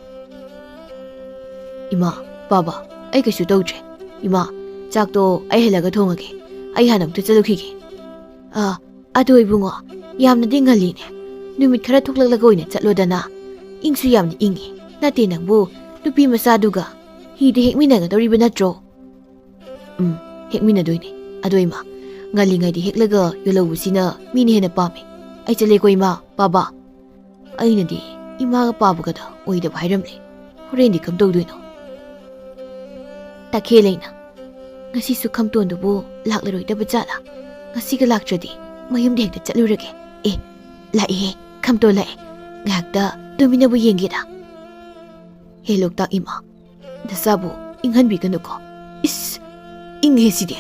"ꯏꯃꯥ, ꯕꯥꯕꯥ, ꯑꯩ ꯀꯩꯁꯨ ꯇꯧꯗ꯭ꯔꯦ꯫ ꯏꯃꯥ, ꯆꯥꯛꯇꯣ ꯑꯩ ꯍꯜꯂꯒ ꯊꯣꯡꯉꯒꯦ꯫ ꯑꯩ ꯍꯥꯟꯅ ꯑꯃꯨꯛꯇ ꯆꯠꯂꯨꯈꯤꯒꯦ꯫" "ꯑ, ꯑꯗꯣ ꯏꯕꯨꯡꯉꯣ, ꯌꯥꯝꯅꯗꯤ ꯉꯜꯂꯤꯅꯦ꯫ ꯅꯨꯃꯤꯠ ꯈꯔ ꯊꯣꯛꯂꯛꯂꯒ ꯑꯣꯏꯅ ꯆꯠꯂꯣꯗꯅ꯫ ꯏꯪꯁꯨ ꯌꯥꯝꯅ ꯏꯪꯉꯤ꯫ ꯅꯠꯇꯦ ꯅꯪꯕꯨ, ꯅꯨꯄꯤ ꯃꯆꯥꯗꯨꯒ ꯍꯤꯗ ꯍꯦꯛꯃꯤꯟꯅꯒꯗꯧꯔꯤꯕ ꯅꯠꯇ꯭ꯔꯣ?" "ꯎꯝ, ꯍꯦꯛꯃꯤꯟꯅꯗꯣꯏꯅꯦ꯫ ꯑꯗꯣ ꯏꯃꯥ, ꯉꯜꯂꯤꯉꯩꯗ ꯍꯦꯛꯂꯒ ꯌꯣꯜꯍꯧꯕꯁꯤꯅ ꯃꯤꯅ ꯍꯦꯟꯅ ꯄꯥꯝꯃꯦ꯫ ꯑꯩ ꯆꯠꯂꯦꯀꯣ ꯏꯃꯥ, ꯕꯥꯕꯥ꯫" "ꯑꯩꯅꯗꯤ ꯏꯃꯥꯒ ꯄꯥꯕꯒꯗ ꯑꯣꯏꯗꯕ ꯍꯥꯏꯔꯝꯂꯦ꯫ ꯍꯣꯔꯦꯟꯗꯤ ꯀꯝꯗꯧꯗꯣꯏꯅꯣ?" ꯇꯈꯦꯜꯂꯩꯅ, "ꯉꯁꯤꯁꯨ ꯈꯝꯇꯣꯟꯗꯨꯕꯨ ꯂꯥꯛꯂꯔꯣꯏꯗꯕ ꯖꯥꯠꯂꯥ? ꯉꯁꯤꯒ ꯂꯥꯛꯇ꯭ꯔꯗꯤ ꯃꯌꯨꯝꯗ ꯍꯦꯛꯇ ꯆꯠꯂꯨꯔꯒꯦ꯫ ꯑꯦ, ꯂꯥꯛꯏꯍꯦ, ꯈꯝꯇꯣꯟ ꯂꯥꯛꯑꯦ꯫ ꯉꯥꯏꯍꯥꯛꯇ ꯇꯨꯃꯤꯟꯅꯕꯨ ꯌꯦꯡꯒꯦꯗ꯫" "ꯍꯦ ꯂꯣꯛꯇꯥꯛ ꯏꯃꯥ, ꯅꯆꯥꯕꯨ ꯏꯪꯍꯟꯕꯤꯒꯅꯨꯀꯣ꯫ ꯏꯁ, ꯏꯪꯉꯦ ꯁꯤꯗꯤ꯫"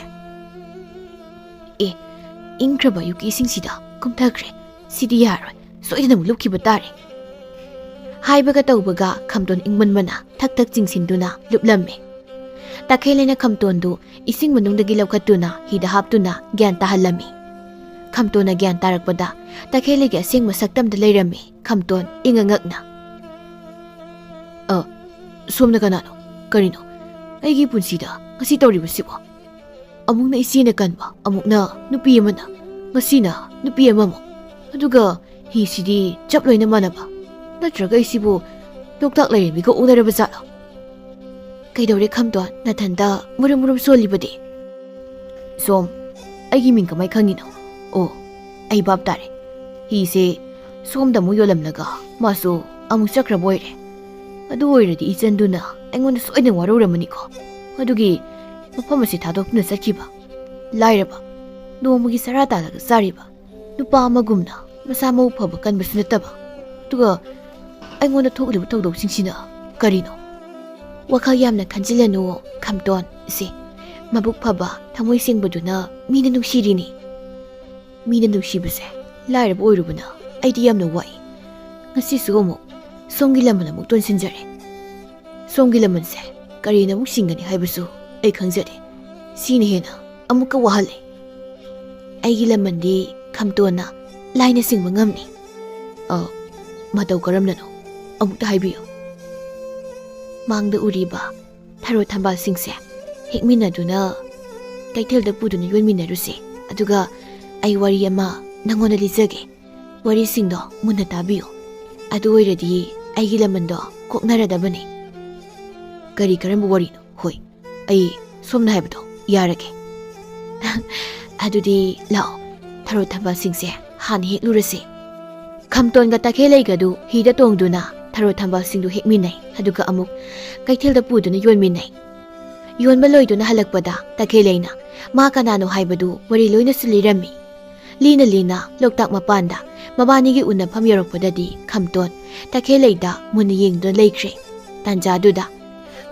"ꯑꯦ, ꯏꯪꯈ꯭ꯔꯕ ꯑꯌꯨꯛꯀꯤ ꯏꯁꯤꯡꯁꯤꯗ ꯀꯨꯝꯊꯈ꯭ꯔꯦ꯫ ꯁꯤꯗꯤ ꯌꯥꯔꯣꯏ, ꯁꯣꯏꯗꯅ ꯑꯃꯨꯛ ꯂꯨꯞꯈꯤꯕ ꯇꯥꯔꯦ꯫" ꯍꯥꯏꯕꯒ ꯇꯧꯕꯒ ꯈꯝꯇꯣꯟ ꯏꯪꯃꯟꯕꯅ ꯊꯛ ꯊꯛ ꯆꯤꯡꯁꯤꯟꯗꯨꯅ ꯂꯨꯞꯂꯝꯃꯤ꯫ ꯇꯈꯦꯜꯂꯩꯅ ꯈꯝꯇꯣꯟꯗꯨ ꯏꯁꯤꯡ ꯃꯅꯨꯡꯗꯒꯤ ꯂꯧꯈꯠꯇꯨꯅ ꯍꯤꯗ ꯍꯥꯞꯇꯨꯅ ꯒ꯭ꯌꯥꯟ ꯇꯥꯍꯜꯂꯝꯃꯤ꯫ ꯈꯝꯇꯣꯟꯅ ꯒ꯭ꯌꯥꯟ ꯇꯥꯔꯛꯄꯗ ꯇꯈꯦꯜꯂꯩꯒꯤ ꯑꯁꯦꯡꯕ ꯁꯛꯇꯝꯗ ꯂꯩꯔꯝꯃꯤ꯫ ꯈꯝꯇꯣꯟ ꯏꯉꯛ ꯉꯛꯅ, "ꯑ, ꯁꯣꯝꯅ ꯀꯅꯥꯅꯣ? ꯀꯔꯤꯅꯣ ꯑꯩꯒꯤ ꯄꯨꯟꯁꯤꯗ ꯉꯁꯤ ꯇꯧꯔꯤꯕꯁꯤꯕꯣ? ꯑꯃꯨꯛꯅ ꯏꯆꯦꯅ ꯀꯟꯕ, ꯑꯃꯨꯛꯅ ꯅꯨꯄꯤ ꯑꯃꯅ, ꯉꯁꯤꯅ ꯅꯨꯄꯤ ꯑꯃꯃꯨꯛ꯫ ꯑꯗꯨꯒ ꯍꯤꯁꯤꯗꯤ ꯆꯞ ꯂꯣꯏꯅ ꯃꯥꯟꯅꯕ꯫ ꯅꯠꯇ꯭ꯔꯒ ꯑꯩꯁꯤꯕꯨ ꯂꯣꯛꯇꯥꯛ ꯂꯥꯏꯔꯦꯝꯕꯤꯒ ꯑꯣꯟꯅꯔꯕ ꯖꯥꯠꯂꯣ? ꯀꯩꯗꯧꯔꯦ ꯈꯝꯇꯣꯟ, ꯅꯊꯟꯇ ꯃꯨꯔꯨꯝ ꯃꯨꯔꯨꯝ ꯁꯣꯜꯂꯤꯕꯗꯤ?" "ꯁꯣꯝ, ꯑꯩꯒꯤ ꯃꯤꯡ ꯀꯃꯥꯏ ꯈꯪꯉꯤꯅꯣ? ꯑꯣ, ꯑꯩ ꯚꯥꯞ ꯇꯥꯔꯦ꯫ ꯍꯤꯁꯦ ꯁꯣꯝꯗ ꯑꯃꯨꯛ ꯌꯣꯜꯂꯝꯂꯒ ꯃꯥꯁꯨ ꯑꯃꯨꯛ ꯆꯠꯈ꯭ꯔꯕ ꯑꯣꯏꯔꯦ꯫ ꯑꯗꯨ ꯑꯣꯏꯔꯗꯤ ꯏꯆꯟꯗꯨꯅ ꯑꯩꯉꯣꯟꯗ ꯁꯣꯏꯗꯅ ꯋꯥꯔꯧꯔꯝꯃꯅꯤꯀꯣ꯫ ꯑꯗꯨꯒꯤ ꯃꯐꯝ ꯑꯁꯤ ꯊꯥꯗꯣꯛꯇꯨꯅ ꯆꯠꯈꯤꯕ꯫ ꯂꯥꯏꯔꯕ, ꯅꯣꯡꯃꯒꯤ ꯆꯔꯥ ꯇꯥꯜꯂꯒ ꯆꯥꯔꯤꯕ ꯅꯨꯄꯥ ꯑꯃꯒꯨꯝꯅ ꯃꯁꯥ ꯃꯎ ꯐꯕ ꯀꯟꯕꯁꯨ ꯅꯠꯇꯕ꯫ ꯑꯗꯨꯒ ꯑꯩꯉꯣꯟꯗ ꯊꯣꯛꯂꯤꯕ ꯊꯧꯗꯣꯛꯁꯤꯡꯁꯤꯅ ꯀꯔꯤꯅꯣ?" "ꯋꯥꯈꯜ ꯌꯥꯝꯅ ꯈꯟꯖꯤꯜꯂꯅꯨ ꯈꯝꯇꯣꯟ꯫ ꯏꯆꯦ, ꯃꯕꯨꯛ ꯐꯕ, ꯊꯃꯣꯏ ꯁꯦꯡꯕꯗꯨꯅ ꯃꯤꯅ ꯅꯨꯡꯁꯤꯔꯤꯅꯤ꯫ ꯃꯤꯅ ꯅꯨꯡꯁꯤꯕꯁꯦ ꯂꯥꯏꯔꯕ ꯑꯣꯏꯔꯨꯕꯅ ꯑꯩꯗꯤ ꯌꯥꯝꯅ ꯋꯥꯏ꯫ ꯉꯁꯤꯁꯨ ꯑꯃꯨꯛ ꯁꯣꯝꯒꯤ ꯂꯃꯟ ꯑꯃꯨꯛ ꯇꯣꯟꯁꯤꯟꯖꯔꯦ꯫ ꯁꯣꯝꯒꯤ ꯂꯃꯟꯁꯦ ꯀꯔꯤꯅ ꯑꯃꯨꯛ ꯁꯤꯡꯒꯅꯤ ꯍꯥꯏꯕꯁꯨ ꯑꯩ ꯈꯪꯖꯗꯦ꯫ ꯁꯤꯅ ꯍꯦꯟꯅ ꯑꯃꯨꯛꯀ ꯋꯥꯍꯜꯂꯦ꯫ ꯑꯩꯒꯤ ꯂꯃꯟꯗꯤ ꯈꯝꯇꯣꯟꯅ ꯂꯥꯏꯅ ꯁꯤꯡꯕ ꯉꯝꯅꯤ꯫ ꯑ, ꯃꯇꯧ ꯀꯔꯝꯅꯅꯣ? ꯑꯃꯨꯛꯇ ꯍꯥꯏꯕꯤꯌꯨ꯫ ꯃꯥꯡꯗ ꯎꯔꯤꯕ ꯊꯔꯣ ꯊꯝꯕꯥꯜꯁꯤꯡꯁꯦ ꯍꯦꯛꯃꯤꯟꯅꯗꯨꯅ ꯀꯩꯊꯦꯜꯗ ꯄꯨꯗꯨꯅ ꯌꯣꯟꯃꯤꯟꯅꯔꯨꯁꯦ꯫ ꯑꯗꯨꯒ ꯑꯩ ꯋꯥꯔꯤ ꯑꯃ ꯅꯪꯉꯣꯟꯗ ꯂꯤꯖꯒꯦ꯫ ꯋꯥꯔꯤꯁꯤꯡꯗꯣ ꯃꯨꯟꯅ ꯇꯥꯕꯤꯌꯨ꯫ ꯑꯗꯨ ꯑꯣꯏꯔꯗꯤ ꯑꯩꯒꯤ ꯂꯃꯟꯗꯣ ꯀꯣꯛꯅꯔꯗꯕꯅꯤ꯫ ꯀꯔꯤ ꯀꯔꯝꯕ ꯋꯥꯔꯤꯅꯣ? ꯍꯣꯏ, ꯑꯩ ꯁꯣꯝꯅ ꯍꯥꯏꯕꯗꯣ ꯌꯥꯔꯒꯦ꯫ ꯑꯗꯨꯗꯤ ꯂꯥꯛꯑꯣ, ꯊꯔꯣ ꯊꯝꯕꯥꯜꯁꯤꯡꯁꯦ ꯍꯥꯟꯅ ꯍꯦꯛꯂꯨꯔꯁꯤ꯫ ꯈꯝꯇꯣꯟꯒ ꯇꯈꯦꯜꯂꯩꯒꯗꯨ ꯍꯤꯗ ꯇꯣꯡꯗꯨꯅ ꯊꯔꯣ ꯊꯝꯕꯥꯜꯁꯤꯡꯗꯨ ꯍꯦꯛꯃꯤꯟꯅꯩ, ꯑꯗꯨꯒ ꯑꯃꯨꯛ ꯀꯩꯊꯦꯜꯗ ꯄꯨꯗꯨꯅ ꯌꯣꯟꯃꯤꯟꯅꯩ꯫ ꯌꯣꯟꯕ ꯂꯣꯏꯗꯨꯅ ꯍꯜꯂꯛꯄꯗ ꯇꯈꯦꯜꯂꯩꯅ ꯃꯥ ꯀꯅꯥꯅꯣ ꯍꯥꯏꯕꯗꯨ ꯋꯥꯔꯤ ꯂꯣꯏꯅꯁꯨ ꯂꯤꯔꯝꯃꯤ꯫ ꯂꯤꯅ ꯂꯤꯅ ꯂꯣꯛꯇꯥꯛ ꯃꯄꯥꯟꯗ ꯃꯕꯥꯅꯤꯒꯤ ꯎꯅꯐꯝ ꯌꯧꯔꯛꯄꯗꯗꯤ ꯈꯝꯇꯣꯟ ꯇꯈꯦꯜꯂꯩꯗ ꯃꯨꯟꯅ ꯌꯦꯡꯗꯨꯅ ꯂꯩꯈ꯭ꯔꯦ꯫ ꯇꯥꯟꯖꯥꯗꯨꯗ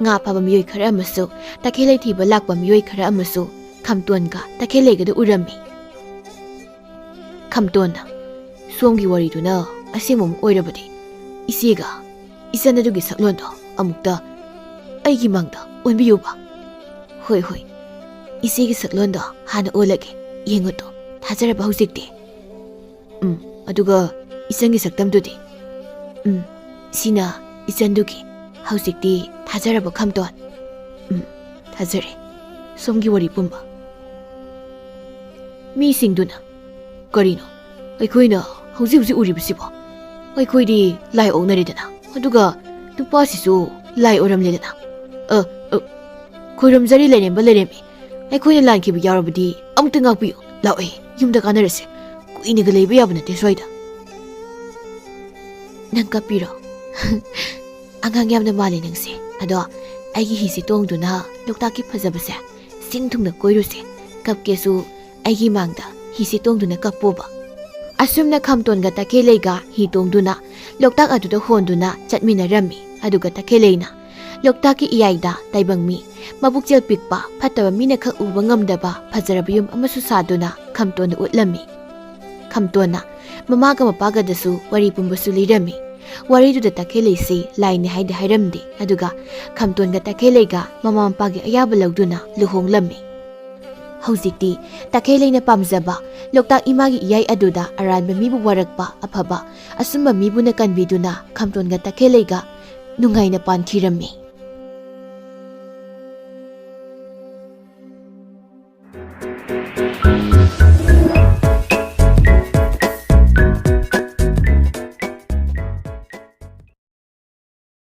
ꯉꯥ ꯐꯥꯕ ꯃꯤꯑꯣꯏ ꯈꯔ ꯑꯃꯁꯨ, ꯇꯈꯦꯜꯂꯩ ꯊꯤꯕ ꯂꯥꯛꯄ ꯃꯤꯑꯣꯏ ꯈꯔ ꯑꯃꯁꯨ ꯈꯝꯇꯣꯟꯒ ꯇꯈꯦꯜꯂꯩꯒꯗꯨ ꯎꯔꯝꯃꯤ꯫ ꯈꯝꯇꯣꯟꯅ, "ꯁꯣꯝꯒꯤ ꯋꯥꯔꯤꯗꯨꯅ ꯑꯁꯦꯡꯕ ꯑꯃ ꯑꯣꯏꯔꯕꯗꯤ, ꯏꯆꯦꯒ ꯏꯆꯟ ꯑꯗꯨꯒꯤ ꯁꯛꯂꯣꯟꯗꯣ ꯑꯃꯨꯛꯇ ꯑꯩꯒꯤ ꯃꯥꯡꯗ ꯑꯣꯟꯕꯤꯌꯨꯕ꯫" "ꯍꯣꯏ, ꯍꯣꯏ, ꯏꯆꯦꯒꯤ ꯁꯛꯂꯣꯟꯗꯣ ꯍꯥꯟꯅ ꯑꯣꯜꯂꯒꯦ, ꯌꯦꯡꯉꯨꯇꯣ, ꯊꯥꯖꯔꯕ ꯍꯧꯖꯤꯛꯇꯤ?" "ꯎꯝ, ꯑꯗꯨꯒ ꯏꯆꯟꯒꯤ ꯁꯛꯇꯝꯗꯨꯗꯤ?" "ꯎꯝ, ꯁꯤꯅ ꯏꯆꯟꯗꯨꯒꯤ꯫ ꯍꯧꯖꯤꯛꯇꯤ ꯊꯥꯖꯔꯕ ꯈꯝꯇꯣꯟ?" "ꯎꯝ, ꯊꯥꯖꯔꯦ꯫ ꯁꯣꯝꯒꯤ ꯋꯥꯔꯤ ꯄꯨꯝꯕ꯫" ꯃꯤꯁꯤꯡꯗꯨꯅ, "ꯀꯔꯤꯅꯣ? ꯑꯩꯈꯣꯏꯅ ꯍꯧꯖꯤꯛ ꯍꯧꯖꯤꯛ ꯎꯔꯤꯕꯁꯤꯕꯣ? ꯑꯩꯈꯣꯏꯗꯤ ꯂꯥꯏ ꯑꯣꯛꯅꯔꯦꯗꯅ, ꯑꯗꯨꯒ ꯅꯨꯄꯥꯁꯤꯁꯨ ꯂꯥꯏ ꯑꯣꯏꯔꯝꯂꯦꯗꯅ꯫ ꯑ, ꯑ, ꯈꯣꯏꯔꯨꯝꯖꯔꯤ, ꯂꯩꯔꯦꯝꯕ ꯂꯩꯔꯦꯝꯕꯤ꯫ ꯑꯩꯈꯣꯏꯅ ꯂꯥꯟꯈꯤꯕ ꯌꯥꯎꯔꯕꯗꯤ ꯑꯃꯨꯛꯇ ꯉꯥꯛꯄꯤꯌꯨ꯫ ꯂꯥꯛꯑꯣ, ꯌꯨꯝꯗ ꯀꯥꯟꯅꯔꯁꯦ꯫ ꯀꯨꯏꯅꯒ ꯂꯩꯕ ꯌꯥꯕ ꯅꯠꯇꯦ ꯁ꯭ꯋꯥꯏꯗ꯫" "ꯅꯪ ꯀꯞꯄꯤꯔꯣ?" "ꯑꯉꯥꯡ ꯌꯥꯝꯅ ꯃꯥꯜꯂꯦ ꯅꯪꯁꯦ꯫ ꯑꯗꯣ ꯑꯩꯒꯤ ꯍꯤꯁꯦ ꯇꯣꯡꯗꯨꯅ ꯂꯣꯛꯇꯥꯛꯀꯤ ꯐꯖꯕꯁꯦ ꯁꯤꯟ ꯊꯨꯡꯅ ꯀꯣꯏꯔꯨꯁꯦ꯫ ꯀꯞꯀꯦꯁꯨ ꯑꯩꯒꯤ ꯃꯥꯡꯗ ꯍꯤꯁꯦ ꯇꯣꯡꯗꯨꯅ ꯀꯞꯄꯣꯕ꯫" ꯑꯁꯨꯝꯅ ꯈꯝꯇꯣꯟꯒ ꯇꯈꯦꯜꯂꯩꯒ ꯍꯤ ꯇꯣꯡꯗꯨꯅ ꯂꯣꯛꯇꯥꯛ ꯑꯗꯨꯗ ꯍꯣꯟꯗꯨꯅ ꯆꯠꯃꯤꯟꯅꯔꯝꯃꯤ꯫ ꯑꯗꯨꯒ ꯇꯈꯦꯜꯂꯩꯅ ꯂꯣꯛꯇꯥꯛꯀꯤ ꯏꯌꯥꯏꯗ ꯇꯥꯏꯕꯪ ꯃꯤ, ꯃꯕꯨꯛꯆꯦꯜ ꯄꯤꯛꯄ, ꯐꯠꯇꯕ ꯃꯤꯅ ꯈꯛ ꯎꯕ ꯉꯝꯗꯕ ꯐꯖꯔꯕ ꯌꯨꯝ ꯑꯃꯁꯨ ꯁꯥꯗꯨꯅ ꯈꯝꯇꯣꯟꯗ ꯎꯠꯂꯝꯃꯤ꯫ ꯈꯝꯇꯣꯟꯅ ꯃꯃꯥꯒ ꯃꯄꯥꯒꯗꯁꯨ ꯋꯥꯔꯤ ꯄꯨꯝꯕꯁꯨ ꯂꯤꯔꯝꯃꯤ꯫ ꯋꯥꯔꯤꯗꯨꯗ ꯇꯈꯦꯜꯂꯩꯁꯤ ꯂꯥꯏꯅꯤ ꯍꯥꯏꯗꯤ ꯍꯥꯏꯔꯝꯗꯦ, ꯑꯗꯨꯒ ꯈꯝꯇꯣꯟꯒ ꯇꯈꯦꯜꯂꯩꯒ ꯃꯃꯥ ꯃꯄꯥꯒꯤ ꯑꯌꯥꯕ ꯂꯧꯗꯨꯅ ꯂꯨꯍꯣꯡꯂꯝꯃꯤ꯫ ꯍꯧꯖꯤꯛꯇꯤ ꯇꯈꯦꯜꯂꯩꯅ ꯄꯥꯝꯖꯕ ꯂꯣꯛꯇꯥꯛ ꯏꯃꯥꯒꯤ ꯏꯌꯥꯏ ꯑꯗꯨꯗ ꯑꯔꯥꯟꯕ ꯃꯤꯕꯨ ꯋꯥꯔꯛꯄ ꯑꯐꯕ ꯑꯆꯨꯝꯕ ꯃꯤꯕꯨꯅ ꯀꯟꯕꯤꯗꯨꯅ ꯈꯝꯇꯣꯟꯒ ꯇꯈꯦꯜꯂꯩꯒ ꯅꯨꯡꯉꯥꯏꯅ ꯄꯥꯟꯈꯤꯔꯝꯃꯤ꯫